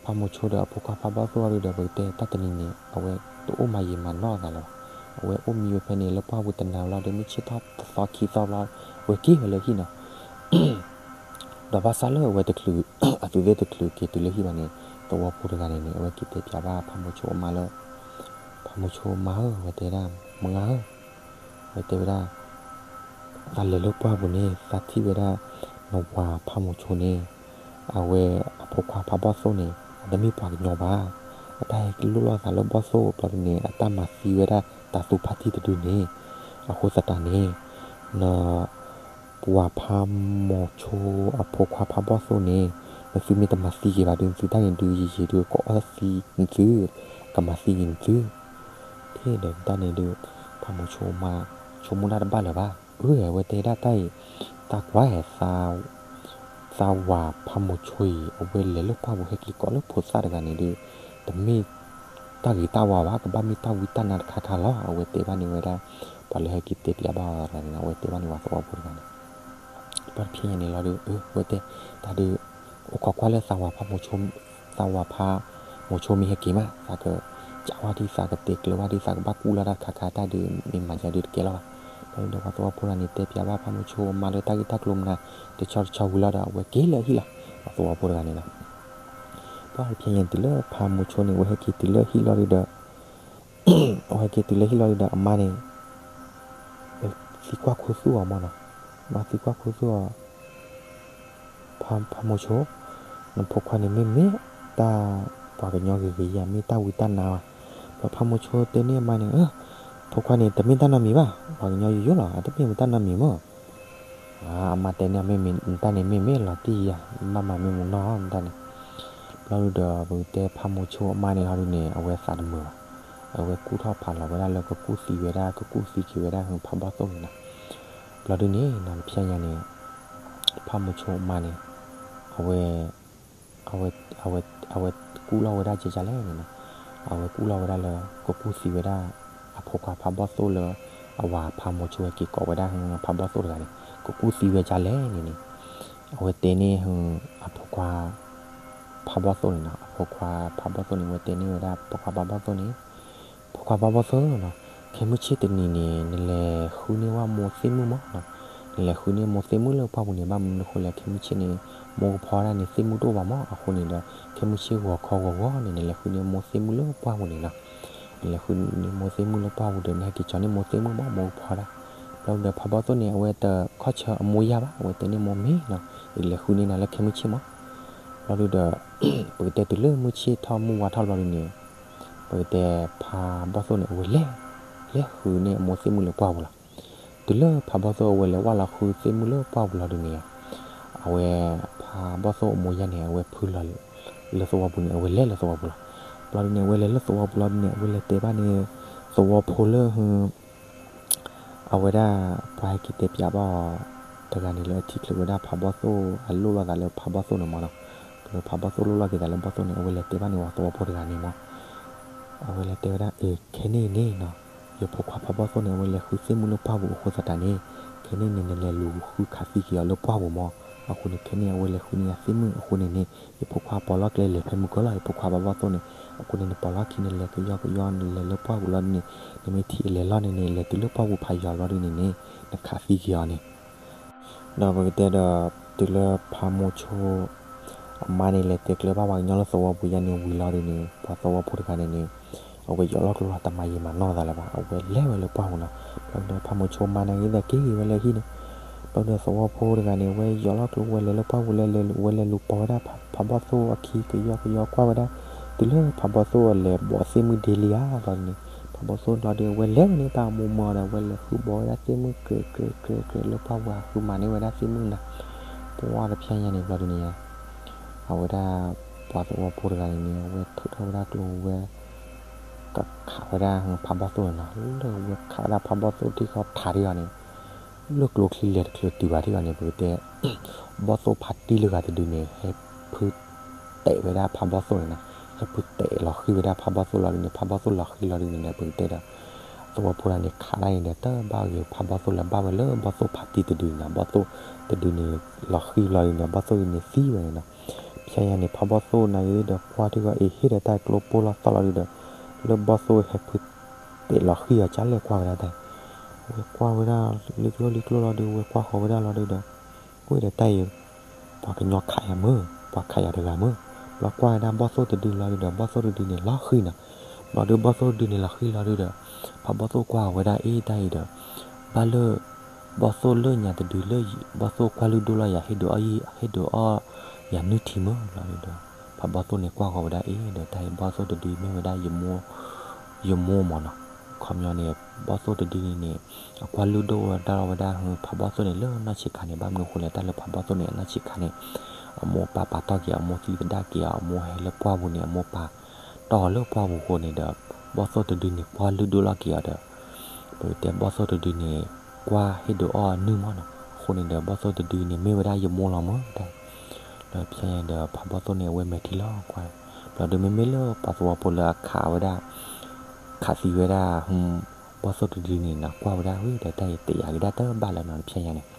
ဖးမိၤဆိဒီးအဖိခွါဖးဘီၣ်သိၣ်အီၤဒုးဒီး ပကတဲတၢ်တနံၤန့ၣ် အဝဲတအိၣ်မၤယံာ်မၤနီၢ်အသးလၢၤဘၣ်. အဝဲအိၣ်မံဝဲဖဲန့ၣ် လၢပှၢ်ပူၤတနၤလီၤဒီး မုၢ်ဆ့ၣ်ထီၣ်တသီခံသီဘျီ အဝဲက့ၤဝဲလၢဟံၣ်နီၤ. ဒီးဘၣ်ဆၣ်လၢအဝဲတချုး အသုးသ့ၣ်တချုးက့ၤတုၤလၢဟံၣ်ဘၣ်န့ၣ် သဝီဖိတဂၤန့ၣ်န့ၣ် အဝဲက့ၤတဲပျးဘၣ်ဖးမိၤဆိအမါလၢ ဖးမိၤဆိအမါဧၢ, အဝဲတဲဒၣ် မုၢ်ဂၤဧၢ, အဝဲတဲဝဲဒၣ် သးလဲၤလၢပှၢ်ပူၤန့ၣ် သးထံၣ်ဝဲဒၣ် နဝၤဖးမိၤဆိန့ၣ် အဝဲအဖိခွါဖးဘီၣ်သိၣ်န့ၣ် အတမ့ၢ်ပှၤကညီဘၣ်. အတၢ်ဟဲလိၣ်လီၤသးလၢဘီၣ်သိၣ်ဘျီဒုန့ၣ် အတၢ်မၤသံဝဲဒၣ်တၢ်သူဖါတံၢ်တဒုန့ၣ်, အဃိသတးန့ၣ် န ပှၤဖးမိၤဆိအဖိခွါဖးဘီၣ်သိၣ်န့ၣ် နသုမ့ၢ်တမၤသံက့ၤဘၣ်ဒု နသုတၢ်န့ၣ်ဒု ယံာ်ယံာ်ဒု ကအီၣ်သံနသု, ကမၤသံက့ၤနသု. ဖဲဒီးတၢ်န့ၣ်ဒု ဖးမိၤဆိမါ ဆိကမိၣ်တၢ်တဘၣ်လၢၤဘၣ်. အၢ အဝဲတဲဒၣ်တၢ်အံၤ, သးကွၢ် သးဝၤဖးမိၤဆိအံၤ အဝဲလဲၤလၢပှၢ်ပူၤဟဲက့ၤကိးလၢဖိသၣ်တဂၤန့ၣ်ဒု တမ့ၢ်တၢ်ဂ့ၤတၢ်ဝါဘၣ်, ကဘၣ်မ့ၢ်တၢ်ဝံတၢ်နါတခါခါလီၤ. အဝဲတဲဘၣ်န့ၣ်ဝဲဒၣ် ပှၤလၢဟဲက့ၤတဲပၠးဘၣ်အီၤတဂၤန့ၣ် အဝဲတဲဘၣ်န့ၣ်ဝၤသဝီဖိတဂၤန့ၣ် ပှၢ်တဖျဲညါန့ၣ်လီၤဒု အဝဲတဲ တၢ်ဒု အိၣ်ခိးကွၢ်လၢသးဝၤဖးမိၤဆိ, သးဝၤဖးမိၤဆိမ့ၢ်ဟဲက့ၤမး သးကစးဝါဒံး သးကတဲကျၢၤဝါဒံး သးကဘၣ်ကူၣ်လီၤတၢ်တခါခါ တၢ်ဒု မ့ၢ်မၤယၤဒုတကဲလီၤဘၣ်. ဘျီဒုဒီးပှၤသဝီဖိတဂၤန့ၣ် တဲပၠးဘၣ်ဖးမိၤဆိအမါလၢတၢ်ဂ့ၢ်တၢ်ကျိၤမနုၤ တဆီတဆီဝံၤလီၤဒီး အဝဲက့ၤလၢဟံၣ်လီၤ. ပှၤသဝီဖိတဂၤန့ၣ်လီၤ ပှၢ်တဖျဲညါန့ၣ် တုၤလၢဖးမိၤဆိန့ၣ် အဝဲဟဲက့ၤတုၤလၢဟံၣ်လီၤဒုဒီး အဝဲဟဲက့ၤတုၤလၢဟံၣ်လီၤဒုဒီး အမါန့ၣ် သံကွၢ်ခူသူၣ်အီၤမးနီၤ, မါသံကွၢ်ခူသူၣ်အီၤ ဖးမိၤဆိ, နဖိခွါန့ၣ်မ့ၢ်မ့ၢ်တၢ်ပှၤကညီဂ့ၤဂ့ၤဧါ, မ့ၢ်တၢ်ဝံတၢ်နါဧါ. ဘျီဖးမိၤဆိတဲန့ၢ်အမါန့ၣ်, ဖိခွါန့ၣ် တမ့ၢ်တၢ်နီတမံၤဘၣ်, ပှၤကညီယိယိလီၤ, အတမ့ၢ်မ့ၢ်တၢ်နီတမံၤမး. အမါတဲန့ၢ်အီၤ မ့ၢ်မ့ၢ် နတၢ်န့ၣ်မ့ၢ်မ့ၢ်လီၤတံၢ်ဧါ, ဘၣ်မၤမ့ၢ်မူနီၢ်နတၢ်န့ၣ်. ဘျီဒုဒီး ပကတဲဖးမိၤဆိအမါန့ၣ်လီၤဒုန့ၣ် အဝဲသးတမုာ်ဘၣ်. အဝဲကူၣ်ထီၣ်ဖးလီၤဝဲဒၣ်လၢကကူၣ်သံဝဲဒၣ် ကကူၣ်သံက့ၤဝဲဒၣ်ဖးဘီၣ်သိၣ်န့ၣ်နီၤ. ဘျီဒုန့ၣ်နီၤ တဖျဲညါန့ၣ် ဖးမိၤဆိအမါန့ၣ် အဝဲ အဝဲ အဝဲ အဝဲကူၣ်လီၤဝဲဒၣ်ကဲကလဲၣ်န့ၣ်နီၤ. အဝဲကူၣ်လီၤဝဲဒၣ်လၢ ကကူၣ်သံဝဲဒၣ် အဖိခွါဖးဘီၣ်သိၣ်လၢ အဝၤဖးမိၤဆိဟဲက့ၤကိးဝဲဒၣ်ဖးဘီၣ်သိၣ်တဂၤန့ၣ် ကကူၣ်သံဝဲကလဲၣ်န့ၣ်န့ၣ် အဝဲတဲန့ၢ် အဖိခွါ ဖးဘီၣ်သိၣ်န့ၣ်နီၤ. အဖိခွါဖးဘီၣ်သိၣ်န့ၣ် အဝဲတဲန့ၢ်ဝဲဒၣ် ဖိခွါဖးဘီၣ်သိၣ်န့ၣ်, ဖိခွါဖးဘီၣ်သိၣ်နီၤ, ခဲမုၢ်ဆ့ၣ်တနံၤန့ၣ် နလဲၤဃုန့ၢ်ဝဲမိၢ်သ့ၣ်မုၣ်မးနီၤ. နလဲၤဃုန့ၢ်မိၢ်သ့ၣ်မုၣ်လၢပှၢ်ပူၤန့ၣ် ဘၣ်မနုၤအဃိလဲၣ်, ခဲမုၢ်ဆ့ၣ်န့ၣ် မိၢ်ကဖီဝဲဒၣ်န့ၣ် သ့ၣ်မုၣ်တအိၣ်ဘၣ်မး. အဃိန့ၣ်ဒီး ခဲမုၢ်ဆ့ၣ်ဂီၤခီဂီၤဂီၤန့ၣ် နလဲၤဃုန့ၢ်မိၢ်သ့ၣ်မုၣ်လၢပှၢ်ပူၤန့ၣ်နီၤ. နလဲၤဃုန့ၢ်မိၢ်သ့ၣ်မုၣ်လၢပှၢ်ပူၤဒီး နဟဲက့ၤကၠီန့ၢ်မိၢ်သ့ၣ်မုၣ်မး မိၢ်ကဖီဒၣ်. ဘျီဒုဒီးဖးဘီၣ်သိၣ်န့ၣ် အဝဲတခီၣ်ဆၢအမိၢ်ယၢ်ဘၣ်, အဝဲတဲန့ၢ်မိၢ်မ့ၢ်နီၤ, ယလဲၤဃုန့ၢ်နၤလၢခဲမုၢ်ဆ့ၣ်မး. ဘျီဒုဒီး ပကတဲတုၤလၢမုၢ်ဆ့ၣ်ထီၣ်မုၢ်ဝါထီၣ်ဘျီဒုန့ၣ် ပကတဲဖးဘီၣ်သိၣ်န့ၣ် အဝဲလဲၤ လဲၤဃုန့ၢ်အမိၢ်သ့ၣ်မုၣ်လၢပှၢ်ပူၤလီၤ. တုၤလၢဖးဘီၣ်သိၣ်အဝဲလဲၤဝဲလီၤဃုသ့ၣ်မုၣ်လၢပှၢ်ပူၤလီၤဒုန့ၣ် အဝဲ ဖးဘီၣ်သိၣ်အမိၢ်ယၢ်န့ၣ် အဝဲဖုလီၤလၢသဝီပူၤန့ၣ် အဝဲလဲၤလၢသဝီပူၤလီၤ. ဘျီဒုန့ၣ် အဝဲလဲၤလၢသဝီပူၤလီၤဒုန့ၣ် အဝဲလဲၤတဲဘၣ်န့ၣ် သဝီဖိလၢ အဝဲဒၣ် ပှၤဟဲက့ၤတဲပၠးဘၣ်အီၤ တဂၤန့ၣ်လၢအထံၣ်ချုးဝဲဒၣ်ဖးဘီၣ်သိၣ် အလိၣ်လီၤသးလၢဖးဘီၣ်သိၣ်န့ၣ်မးနီၤ. ဖးဘီၣ်သိၣ်လိၣ်လီၤက့ၤသးလၢဘီၣ်သိၣ်န့ၣ် အဝဲလဲၤတဲဘၣ်န့ၣ်ဝဲသဝီဖိတဂၤန့ၣ်မး အဝဲလဲၤတဲဝဲဒၣ် အ့ ခဲန့ၣ်န့ၣ်နီၤ ယဖိခွါဖးဘီၣ်သိၣ်န့ၣ် အဝဲလဲၤဃုသ့ၣ်မုၣ်လၢပှၢ်ပူၤအဃိသတးန့ၣ် ခဲန့ၣ်န့ၣ် နလဲၤလူၤဃုခးသံက့ၤအီၤလၢပှၢ်ပူၤမး. အဃိန့ၣ် ခဲန့ၣ်အဝဲလဲၤဃုန့ၢ်ယသ့ၣ်မုၣ်အဃိန့ၣ်န့ၣ် ယဖိခွါပိာ်လီၤကျဲလဲၤဖဲမုၢ်ကီၢ်လီၤ ယဖိခွါဖးဘီၣ်သိၣ်န့ၣ်. အဃိန့ၣ် နပိာ်လီၤခံနလဲၤကယီကယီ နလဲၤလၢပှၢ်ပူၤလီၤဒုန့ၣ် နမ့ၢ်ထံၣ်အလဲၤလီၢ်န့ၣ်န့ၣ် လဲၤတုၤလၢပှၢ်ပူၤဖးယီၤလီၤဒုန့ၣ်န့ၣ် နခးသံက့ၤအီၤန့ၣ် ဒီးပကတဲဒီး တုၤလၢဖးမိၤဆိ အမါန့ၣ် လဲၤတဲကျၢၤဘၣ်ပှၤကညီလၢသဝီပူၤယါန့ၣ်ဝံၤလီၤဒုန့ၣ် ပှၤသဝီဖိတဂၤန့ၣ်န့ၣ် အဝဲယီၤလီၢ်ကျိလီၤ တမၤယံာ်မၤနီၢ်သးလၢၤဘၣ် အဝဲလဲၤဝဲလၢပှၢ်ပူၤနီၤ. ဘျီဒီးဖးမိၤဆိမါန့ၣ်ဂ့ၤသးက့ၤဂ့ၤဝဲလၢဟံၣ်န့ၣ် ဘျီဒီးသဝီဖိတဂၤန့ၣ် အဝဲယီၤလီၢ်ကျိဝဲလဲၤလၢပှၢ်ပူၤလၢ ဝဲလဲၤလူၤပိာ်ဝဲဒၣ်ဖးဘီၣ်သိၣ်အခံကယီကယီကွၢ်ဝဲဒၣ် တုၤလၢဖးဘီၣ်သိၣ်အလဲၤဘီးသ့ၣ်မုၣ်ဒ့လံဧါ ဘျီဒုန့ၣ် ဖးဘီၣ်သိၣ်ဘျီဒီး အဝဲလဲၤဝဲန့ၣ်တၢ်အမိၢ်မၢဒီး အဝဲလဲၤဃုဘီဝဲဒၣ်သ့ၣ်မုၣ်ကြဲးကြဲးကြဲးကြဲးလၢပှၢ်ပူၤ ဃုမၤန့ၢ်ဝဲဒၣ်သ့ၣ်မုၣ်နၤ ပှၢ်တဖျဲညါန့ၣ်ဘျီဒုန့ၣ် အဝဲဒၣ် ပှၤသဝီဖိတဂၤန့ၣ်န့ၣ် အဝဲထုးထီၣ်ဝဲဒၣ်ကျိဝဲ ကခးဝဲဒၣ်ဖးဘီၣ်သိၣ်န့ၣ်နီၤ လၢဝဲခးဝဲဒၣ်ဖးဘီၣ်သိၣ်ထံၣ်ဃီထးထံၣ်ဃီန့ၣ် လၢကျိချံလဲၤတချုးတုၤဘၣ်ထံၣ်ဃီန့ၣ် ပကတဲ ဘီၣ်သိၣ်ဖးတံၢ်လၢဂၤတဒုန့ၣ် ဟဲဖုတဲာ်ဝဲဒၣ်ဖးဘီၣ်သိၣ်န့ၣ်နီၤ ဟဲဖုတဲာ်လီၤဃံၤဝဲဒၣ်ဖးဘီၣ်သိၣ်လီၤဒုန့ၣ် ဖးဘီၣ်သိၣ်လီၤဃံၤလီၤဒုန့ၣ် ပကတဲဒီး သဝီဖိတဂၤန့ၣ် ခးဒၣ်န့ၣ်ဒီး တဘၣ်ဂ့ၤဖးဘီၣ်သိၣ်လၢၤ ဘၣ်ဝဲလၢဘီၣ်သိၣ်ဖးတံၢ်တဒုန့ၣ်နီၤ ဘီၣ်သိၣ်တဒုန့ၣ် လီၤဃံၤလီၤဒုန့ၣ် ဘီၣ်သိၣ်ဒုန့ၣ်သံဝဲန့ၣ်နီၤ ဖဲညါန့ၣ် ဖးဘီၣ်သိၣ်န့ၣ်ဂ့ၤဒီးကွၢ်ထံၣ်ဃီအ့ၣ်ဟ့ၣ်ဒီးတၢ်ကျိပိၢ်လီၤသီၣ်လီၤဒုဒီး လၢဘီၣ်သိၣ်ဟဲဖုတဲာ်လီၤဃံၤအီၤကလဲၣ်ကွၢ်ဝဲဒၣ်တၢ် ဝဲကွၢ်ဝဲဒၣ်လံကျိလံကျိလီၤဒု ဝဲကွၢ်ဃီၤဝဲဒၣ်လီၤဒုဒီး ကွၢ်ဒီးတၢ်အံၤ ပှၤကညီခးယၤမုၢ် ပှၤခးယၤတဂၤမုၢ် ဘျီကွၢ်ဝဲဒၣ်ဘီၣ်သိၣ်တဒုလီၤဒုဒီး ဘီၣ်သိၣ်တဒုန့ၣ်လီၤဃံၤနီၤ ဘျီဒုဘီၣ်သိၣ်တဒုန့ၣ်လီၤဃံၤလီၤဒုဒီး ဖးဘီၣ်သိၣ်ကွၢ်ဝဲဒၣ်အ့ၣ်တၢ်အံၤဒီး ဘၣ်လၢ ဘီၣ်သိၣ်လၢညါတဒုလၢ ဘီၣ်သိၣ်ကွၢ်လုၢ်ဒိၣ်လီၤယၤ ဟ့ၣ်ဒုးအီၣ်ယၤ ဟ့ၣ်ဒုးအီၣ်ယၤနုၢ်ထံမုၢ်လီၤဒီး ဖးဘီၣ်သိၣ်န့ၣ်ကွၢ်ဃီၤဝဲဒၣ်အံၤဒီး တၢ်အံၤဘီၣ်သိၣ်တဒုမ့ၢ်ဝဲဒၣ် ယမိၢ်မၢ်နီၤ. ခီပညီန့ၣ် ဘီၣ်သိၣ်တဒုန့ၣ်န့ၣ် အကွၢ်လုၢ်ဒိၣ်ဝဲဒၣ်လီၤဝဲဒၣ် ဖးဘီၣ်သိၣ်န့ၣ် လၢနီၢ်ဆံးခါန့ၣ် ဘၣ်မနုၤဃိလဲၣ် တၢ်လၢဖးဘီၣ်သိၣ်န့ၣ် အနီၢ်ဆံးခါန့ၣ် အမိၢ်ပၢ်ပာ်တီၢ်က့ၤအီၤ အမိၢ်သံသဒၣ်က့ၤအီၤ အမိၢ်ဟဲလၢပှၢ်ပူၤန့ၣ် အမိၢ်ပာ်တီၢ်အီၤလၢပှၢ်ပူၤအဃိန့ၣ်ဒီး ဘီၣ်သိၣ်တဒုန့ၣ် ကွၢ်လုၢ်ဒိၣ်လီၤက့ၤအီၤဒီး ပကတဲဘီၣ်သိၣ်တဒုန့ၣ် ကွၢ်ဟ့ၣ်ဒုးအီၣ်နုၢ်မၢ်နီၤ. အဃိန့ၣ်ဒီး ဘီၣ်သိၣ်တဒုန့ၣ် မ့ၢ်ဝဲဒၣ်ယမိၢ်လီၤမၢ်တၢ်. ဒီးဖဲညါန့ၣ်ဒီး ဖးဘီၣ်သိၣ်န့ၣ် အဝဲမဲာ်ထံလီၤကွၢ် ဘျီဒီးမ့မ့ၢ်လၢပှၤသဝီဖိလၢအခးဝဲဒၣ် ခးသံဝဲဒၣ် ဘီၣ်သိၣ်တဒုန့ၣ်နီၤ ကွၢ်ဝဲဒၣ်ဝံၤဒီး တၢ်အံၤတယာ်က့ၤဒၣ်တဘၣ်လၢၤနီၤ တဖဲညါန့ၣ်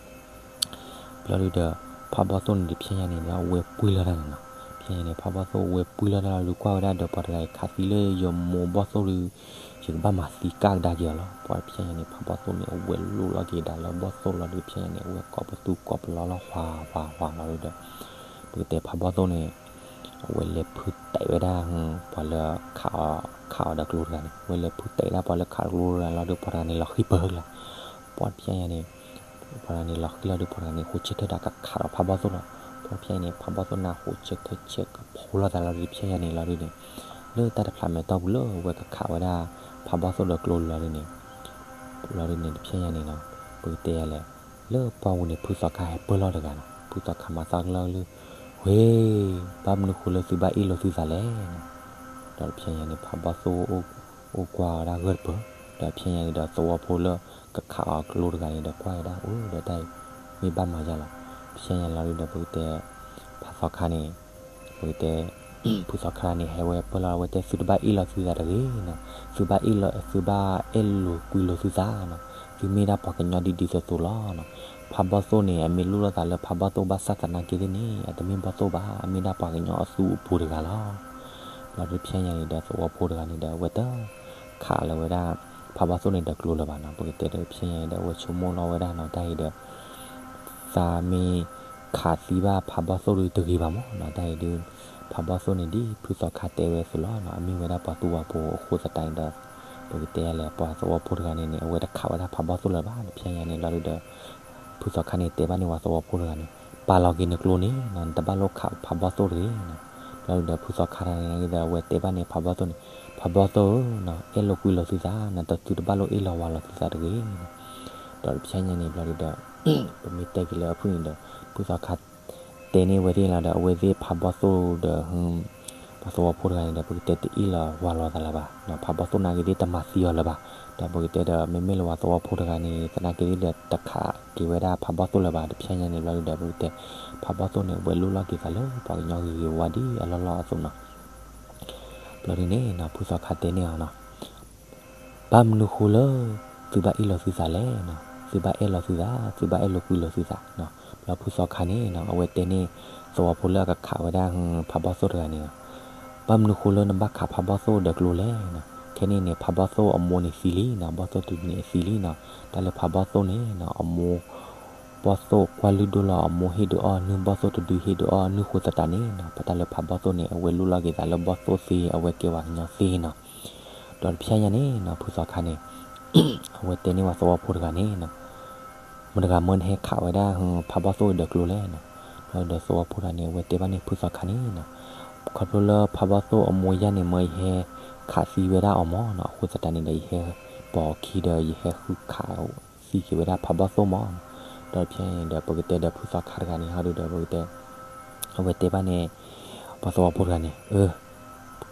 ဘျီဒုဒီး ဖးဘီၣ်သိၣ်န့ၣ် တဖဲညါန့ၣ်ဒီး အဝဲပှံၢ်လီၤတၢ်န့ၣ်နီၤ. ဖဲညါန့ၣ် ဖးဘီၣ်သိၣ်အဝဲပှံၢ်လီၤတၢ်လီၤဒုး ကွၢ်ဝဲဒၣ်ဒီး ပှၤတဂၤအံၤခးသံလၢယမိၢ်ဘီၣ်သိၣ်ဒုး ယကဘၣ်မၤသံကၢ်ကဒါက့ၤအီၤလီၤ. ပှၤတဖဲညါန့ၣ် ဖးဘီၣ်သိၣ်န့ၣ်အဝဲလိၣ်လီၤက့ၤဒၣ်လၢဘီၣ်သိၣ်လီၤဒုး တဖဲညါန့ၣ် အဝဲကိးပသူကိးပလီလီၤ ဟွၤဟွၤဟွၤလီၤဒုဒီး ပကတဲဖးဘီၣ်သိၣ်န့ၣ် အဝဲလဲၤဖုးတဲာ်ဝဲဒၣ် ပှၤလၢ ခးအီၤဒီးကျိတဂၤန့ၣ် အဝဲလဲၤဖုးတဲာ်ဝဲဒၣ်ပှၤလၢခးအီၤကျိတဂၤလီၤဒုး ပှၤတဂၤန့ၣ်လီၤဃံၤပၢၢ်လီၤ. ပှၤတဖဲညါန့ၣ် ပှၤတဂၤန့ၣ်လီၤဃံၤလီၤဒုး ပှၤတဂၤန့ၣ် ဃိးဆၢထၢၣ်ဒီးကခးဒီးဖးဘီၣ်သိၣ်လီၤ. ပှၤတဖဲညါန့ၣ် ဖးဘီၣ်သိၣ်န့ၣ်ဃိးဆၢထၢၣ်ဆဲးကဖိလီၤသးလီၤဒုး တဖဲညါန့ၣ်လီၤဒုန့ၣ် လၢတၢ်တဖျးမဲာ်တီၢ်ပူၤလၢအဝဲကခးဝဲဒၣ် ဖးဘီၣ်သိၣ်ဒီးကျိလီၤဒုန့ၣ် လီၤဒုန့ၣ် တဖဲညါန့ၣ်နီၤ ပကတဲလဲၣ် လၢပှၢ်ပူၤန့ၣ် ဖုသီခါဟဲပၢၢ်လီၤတဂၤနီၤ ဖုသီခါမၤသီကလၢာ်လၢ ဝ့ၢ် ဘၣ်မနုၤဃိလၢသုဘၣ်အ့ၣ်လိာ်သုသးလဲၣ်နီၤ. ဒီးတဖဲညါန့ၣ် ဖးဘီၣ်သိၣ်အိၣ်ကွၢ်ဝဲဒၣ်ဂၢၢ်တပၢၢ် ဒီးတဖဲညါန့ၣ်ဒီးသဝီဖိလၢကခးအီၤကျိတဂၤန့ၣ်ဒီးကွၢ်ဝဲဒၣ် အိၣ်ဒီးတၢ်အံၤ မ့ၢ်ဘၣ်မၤယါလီၤ. တဖဲညါလီၤဒုဒီးပကတဲ ဖးသီခါန့ၣ် ပကတဲ ဖုသီခါန့ၣ် ဟဲဝဲပၢၢ်လီၤဝဲတဲ သုတဘၣ်အ့ၣ်လိာ်သုသးတဂ့ၤနီၤ သုဘၣ်အ့ၣ်လိာ် သုဘၣ်အဲၣ်လိာ်ကွံလိာ်သုသးနီၤ သုမ့ၢ်ဒၣ်ပှၤကညီဒ်ဒ်သိးသိးလီၤနီၤ. ဖးဘီၣ်သိၣ်န့ၣ် အမ့ၢ်လိၣ်လိာ်သးလၢဖးဘီၣ်သိၣ်ဘၣ်ဆၣ်သနာ်က့သ့ၣ်န့ၣ် အတမ့ၢ်ဘီၣ်သိၣ်ဘၣ် အမ့ၢ်ဒၣ်ပှၤကညီအသူအပူၤတဂၤလီၤ. ဘျီဒုတဖဲညါန့ၣ်ဒီးသဝီဖိတဂၤန့ၣ်ဒီး အဝဲတ ခးလၢၤဝဲဒၣ် ဖးဘီၣ်သိၣ်န့ၣ်ဒီးကျိလၢၤဘၣ်နီၤ ပကတဲဒီးတဖဲညါန့ၣ်ဒီး အဝဲဆိကမိၣ်လီၤဝဲဒၣ်နီၤ တၢ်အံၤဒီး သးမ့ၢ်ခးသံဘၣ်ဖးဘီၣ်သိၣ်ဒုတဂ့ၤဘၣ်မၢ်နီၤ တၢ်အံၤဒု ဖးဘီၣ်သိၣ်န့ၣ်ဒ်ဖုသီခါတဲဝဲအသိးလီၤနီၤ အမ့ၢ်ဝဲဒၣ်ပှၤသူဝၤဖိအဃိသတးန့ၣ်ဒီး ပကတဲလဲၣ် ပှၤသဝီဖိတဂၤန့ၣ်န့ၣ် အဝဲတခးဝဲဒၣ်ဖးဘီၣ်သိၣ်လၢၤဘၣ် တဖဲညါန့ၣ်လီၤဒုဒီး ဖုသီခါန့ၣ်တဲဘၣ်န့ၣ်ပှၤသဝီဖိတဂၤန့ၣ် ပာ်လီၤက့ၤနကျိန့ၣ်နီၤ နတဘၣ်လိၣ်ခးဖးဘီၣ်သိၣ်တဂ့ၤနီၤ. လီၤဒုဒီးဖုသီခါတဂၤန့ၣ်ဒီး အဝဲတဲဘၣ်န့ၣ်ဖးဘီၣ်သိၣ်န့ၣ် ဖးဘီၣ်သိၣ်ဧၢနီၤ အဲၣ်လိာ်ကွံလိာ်သုသးနီၤ သုတဘၣ်လိၣ်အ့ၣ်လိာ်ဝၤလိာ်သုသးတဂ့ၤနီၤ. ဒီးတဖဲညါန့ၣ်ဘျီဒုဒီး ပမ့ၢ်တဲက့ၤလၢအဖုၣ်န့ၣ်ဒီး ဖုသီခါ တဲန့ၢ်ဝဲသ့ၣ်လီၤဒီး အဝဲသ့ၣ်ဖးဘီၣ်သိၣ်ဒီး ပှၤသဝီဖိတဂၤန့ၣ်ဒီး ပကတဲတအ့ၣ်လိာ်ဝၤလိာ်သးလၢၤဘၣ်, ဖးဘီၣ်သိၣ်နာ်က့သ့ၣ်တမၤသံအီၤလၢၤဘၣ်, ဒီးပကတဲဒီး မ့မ့ၢ်လၢပှၤသဝီဖိတဂၤန့ၣ် သနာ်က့သ့ၣ်ဒီး တခးက့ၤဝဲဒၣ်ဖးဘီၣ်သိၣ်လၢၤဘၣ်, တဖဲညါန့ၣ်ဘျီဒုဒီး ပကတဲ ဖးဘီၣ်သိၣ်န့ၣ် အဝဲလိၣ်လီၤက့ၤသးလၢပှၤကညီဂ့ၤဂ့ၤဝါဝါဒ်အလီၢ်လီၢ်အသိးနီၤ. ဘျီဒုန့ၣ် ဖုသီခါတဲန့ၢ်အီၤနီၤ ဘၣ်မနုၤဃိလၢ သုဘၣ်အ့ၣ်လိာ်သုသးလဲၣ်, သုဘၣ်အဲၣ်လိာ်သုသး, သုဘၣ်အဲၣ်လိာ်ကွံလိာ်သုသး. ဘျီဖုသီခါန့ၣ် အဝဲတဲန့ၢ် သဝီဖိလၢအကခးဝဲဒၣ် ဖးဘီၣ်သိၣ်တဂၤန့ၣ်, ဘၣ်မနုၤဃိလၢနဘၣ်ခးဖးဘီၣ်သိၣ်ဒီးကျိလဲၣ်. ခဲန့ၣ်န့ၣ် ဖးဘီၣ်သိၣ်အမိၢ်န့ၣ်သံလံနီၤ, ဘီၣ်သိၣ်တဒုန့ၣ်အသံလံနီၤ. တၢ်လၢဖးဘီၣ်သိၣ်န့ၣ် အမိၢ် ဘီၣ်သိၣ်ကွၢ်လုၢ်ဒိၣ်လီၤအမိၢ်ဟ့ၣ်ဒုးအီၣ်နုၢ်, ဘီၣ်သိၣ်တဒုဟ့ၣ်ဒုးအီၣ်နုၢ်ဃိသတးန့ၣ်နီၤ, ပတၢ်လၢဖးဘီၣ်သိၣ်န့ၣ် အဝဲလိၣ်လီၤက့ၤသးလၢဘီၣ်သိၣ်သ့, အဝဲကဲပှၤကညီသ့နီၤ. ဒီးတဖျဲညါန့ၣ်နီၤ ဖုသီခါန့ၣ် အဝဲတဲန့ၢ်ဝဲသဝီဖိတဂၤန့ၣ်နီၤ, မတဂၤမၢနဟဲခးဝဲဒၣ် ဖးဘီၣ်သိၣ်ဒီးကျိလဲၣ်နီၤ. ဒီးသဝီဖိတဂၤန့ၣ် အဝဲတဲဘၣ်န့ၣ်ဖုသီခါန့ၣ်နီၤ, ခီဖျိလၢဖးဘီၣ်သိၣ်အမိၢ်ယၢ်န့ၣ်မၢယဟဲခးသံဝဲဒၣ်အီၤမၢ်နီၤ, အဃိသတးန့ၣ်ဒီး ယဟဲပိာ်အခံဒီး ယဟဲဃုခးသံက့ၤဝဲဒၣ်ဖးဘီၣ်သိၣ်မၢ်နီၤ. ဒီးတဖျဲညါန့ၣ်ဒီး ပကတဲဒီးဖုသီခါတဂၤန့ၣ် ဟီဒုဒီး ပကတဲ အဝဲတဲဘၣ်န့ၣ် ပှၤသဝီဖိတဂၤန့ၣ် အၢ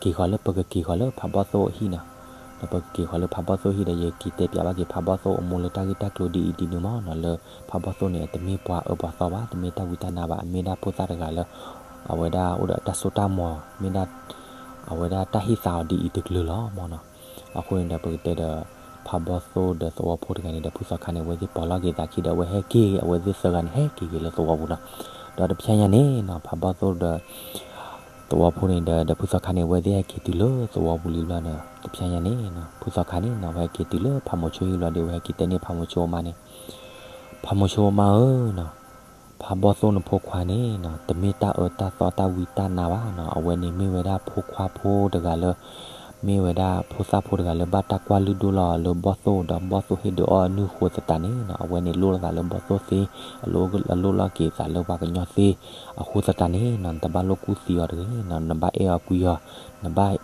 က့ၤဃီၤလၢ ပကက့ၤဃီၤလၢဖးဘီၣ်သိၣ်အဟံၣ်နီၤ. ဒီးပကက့ၤဃီၤလၢဖးဘီၣ်သိၣ်အဟံၣ်ဒီး ယက့ၤတဲပျးဘၣ်က့ၤဖးဘီၣ်သိၣ်အမိၢ်လၢတၢ်ဂ့ၢ်တၢ်ကျိၤဒ်အံၤဒ်နုၤမၢ်နီၤ, လၢဖးဘီၣ်သိၣ်န့ၣ် အတမ့ၢ်ပှၤအၢပှၤသီဘၣ်, တမ့ၢ်တၢ်ဝံတၢ်နါဘၣ်, အမ့ၢ်ဒၣ်ဖိသၣ်တဂၤလၢ အဝဲဒၣ်အိၣ်ဒီးတၢ်စိတၢ်ကမီၤ, မ့ၢ်ဒၣ် အဝဲဒၣ်တၢ်ဟ့ၣ်သါအီၤဒ်အံၤတကလုာ်လီၤမၢ်နီၤ. အဃိန့ၣ်ဒီး ပကတဲဒီး ဖးဘီၣ်သိၣ်ဒီးသဝီဖိတဂၤန့ၣ်ဒီး ဖုသီခါန့ၣ် အဝဲသ့ၣ်ပိာ်လီၤက့ၤသးခံဒီး အဝဲဟဲက့ၤ, အဝဲသ့ၣ်သၢဂၤန့ၣ် ဟဲက့ၤက့ၤလၢသဝီပူၤနီၤ. ဒီးတဖျဲညါန့ၣ်နီၤ ဖးဘီၣ်သိၣ်ဒီး သဝီဖိန့ၣ်ဒီး ဒီးဖုသီခါန့ၣ် အဝဲသ့ၣ်ဟဲက့ၤတုၤလၢသဝီပူၤလံဘျီဒီး တဖျဲညါန့ၣ်နီၤ ဖုသီခါန့ၣ်နီၤ အဝဲဟဲက့ၤတုၤလၢဖးမိၤဆိဟံၣ်ဘျီဒီး အဝဲဟဲက့ၤတဲန့ၢ်ဖးမိၤဆိအမါန့ၣ်, ဖးမိၤဆိအမါဧၢနီၤ, ဖးဘီၣ်သိၣ်နဖိခွါန့ၣ်နီၤ တမ့ၢ်တၢ်အၢတၢ်သီတၢ်ဝံတၢ်နါဘၣ်နီၤ, အဝဲန့ၣ်မ့ၢ်ဝဲဒၣ်ဖိခွါဖိတဂၤလၢ မ့ၢ်ဝဲဒၣ်ဖိသၣ်ဖိတဂၤလၢဘၣ်တၢ်ကွၢ်လုၢ်ဒိၣ်လီၤလၢဘီၣ်သိၣ် ဒီးဘီၣ်သိၣ်ဟ့ၣ်ဒုးအီၣ်အနုၢ်အဃိသတးန့ၣ်နီၤ, အဝဲန့ၣ်လိၣ်လီၤသးလၢဘီၣ်သိၣ်သ့, အလိၣ် အလိၣ်လီၤက့ၤသးလၢပှၤကညီသ့, အဃိသတးန့ၣ်နီၤ နတဘၣ်လိၣ်ကူၣ်သံအီၤတဂ့ၤနီၤ, နဘၣ်အဲၣ်အီၤကွံအီၤ, နဘၣ်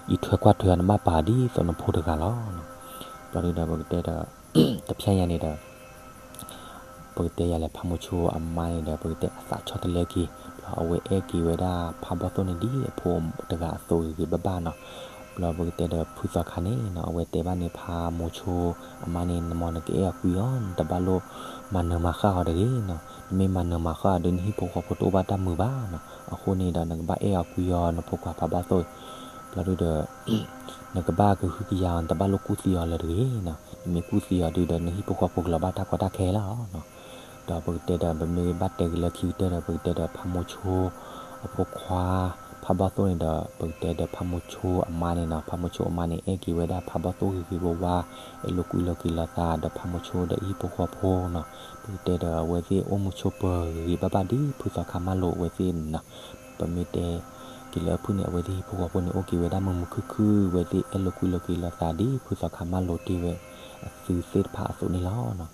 အံးထွဲကွၢ်ထွဲအီၤ, နဘၣ်ပာ်အီၤဒ်သိးနဖိတဂၤလီၤ. ဘျီဒုဒီးပကတဲဒီး တဖျဲညါန့ၣ်ဒီး ပကတဲယၤလဲၣ် ဖးမိၤဆိအမါန့ၣ်ဒီး ပကတဲအသးဆီတလဲက့ၤ, ဘျီအဝဲအဲၣ်က့ၤဝဲဒၣ်ဖးဘီၣ်သိၣ်န့ၣ်ဒ်အဖိတဂၤအသိးဂ့ၤဂ့ၤဘၣ်ဘၣ်နီၤ. ဘျီပကတဲဒီးဖုသီခါန့ၣ်နီၤ အဝဲတဲဘၣ်န့ၣ် ဖးမိၤဆိအမါန့ၣ် နမ့ၢ်နကအဲၣ်အီၤကွံအီၤ နတဘၣ်လိၣ်မၤနၢၤမၤဃၣ်အီၤတဂ့ၤနီၤ, နမ့ၢ်မၤနၢၤမၤဃၣ်အီၤဒီး နဟံၣ်ဖိဃီဖိတအိၣ်ဘၣ်တၢ်မုာ်ဘၣ်နီၤ. အဃိန့ၣ်ဒီး နကဘၣ်အဲၣ်အီၤကွံအီၤ နဖိခွါဖးဘီၣ်သိၣ်, ဘျီဒုဒီး နကဘၣ်ကဟုကယာ်အီၤ နတဘၣ်လိၣ်ကူၣ်သံအီၤလၢၤတဂ့ၤနီၤ. နမ့ၢ်ကူၣ်သံအီၤဒုဒီး နဟံၣ်ဖိဃီဖိကလီၤဘၣ်တၢ်ကီတၢ်ခဲလီၤနီၤ. ဒီးပကတဲဒီး ပမ့ၢ်ဘၣ်တဲက့ၤလၢခံကတၢၢ်ဒီး ပကတဲဒီးဖးမိၤဆိအဖိခွါ ဖးဘီၣ်သိၣ်န့ၣ်ဒီး ပကတဲဒီးဖးမိၤဆိအမါန့ၣ်နီၤ, ဖးမိၤဆိအမါန့ၣ် အဲၣ်က့ၤဝဲဒၣ်ဖးဘီၣ်သိၣ်ဂ့ၤဂ့ၤဝါဝါ, အဲၣ်လိာ်ကွံလိာ်က့ၤလိာ်သးဒီးဖးမိၤဆိဒီးအဟံၣ်ဖိဃီဖိနီၤ. ပကတဲဒီးအဝဲသ့ၣ်အိၣ်မုာ်ဆိးပၢၤဂ့ၤဂ့ၤဘၣ်ဘၣ် ဒ်ဖုသီခါမၢလိာ်အဝဲသ့ၣ်န့ၣ်နီၤ. ပမ့ၢ်တဲက့ၤလၢအဖုၣ်န့ၣ် အဝဲသ့ၣ်ဟံၣ်ဖိဃီဖိန့ၣ် အိၣ်က့ၤဝဲဒၣ်မုာ်မုာ်ခုၣ်ခုၣ်, အဝဲသ့ၣ်အဲၣ်လိာ်ကွံလိာ်က့ၤလိာ်သး ဒ်ဖုသီခါမၢလိာ်တ့ၢ်ဝဲအသုသ့ၣ်တဖၣ်အသိးန့ၣ်လီၤ.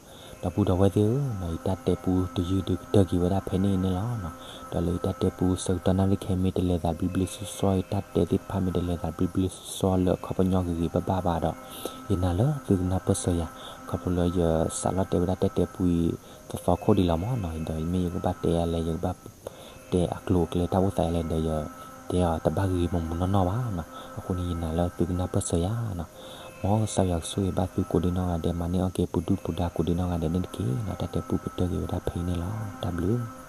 ဒီပုၢ်ဒီဝဲၢ်သ့ၣ်ဧၢ, ယတၢ်တဲပူတယုၢ်ဒုးကတၢၢ်က့ၤဝဲဒၣ်ဖဲန့ၣ်န့ၣ်လီၤ. ဒီးလၢယတၢ်တဲပူဆၢကတီၢ်နၣ်ရံၣ်ခဲအံၤ မ့ၢ်တလဲၤသးဘျ့ဘျ့ဆှီဆှီ, ယတၢ်တဲသ့ၣ်တဖၣ်မ့ၢ်တလဲၤသးဘျ့ဘျ့ဆှီဆှီလၢအခီပညီဂ့ၤဂ့ၤဘၣ်ဘၣ်ဘၣ်ဒီး ယနာ်လၢသုကနၢ်ပၢၢ်စၢၤယၤ, ခီဖျိလၢယစးလီၤတဲဝဲဒၣ်တၢ်တဲပူအံၤ သသီခိၣ်ဒံးလီၤမၢ်နီၤ. ဒီးမ့ၢ်ယကဘၣ်တဲယၤလဲၣ်, ယကဘၣ်တဲအကျိၤအကျဲတၢ်အိၣ်သးယၤလဲၣ်ဒီး ယတဲအီၤတဘၣ်ဂ့ၤဂ့ၤမုာ်မုာ်နီၢ်နီၢ်ဘၣ်နီၤ. အဃိန့ၣ် ယနာ်လၢသုကနၢ်ပၢၢ်စၢၤယၤနီၤ. မ်ကစၢ်ယွၤကဆိၣ်ဂ့ၤဘၣ်သုကိးဒံနီၢ်ဂၤဒဲး, မၤန့ၢ်အီၣ်က့ၤပဒုၣ်ပဒါကိးဒံနီၢ်ဂၤဒဲးန့ၣ်တက့ၢ်နီၤ. တၢ်တဲပူကတၢၢ်က့ၤဝဲဒၣ်ဖဲအံၤန့ၣ်လီၤ. တၢ်ဘျုး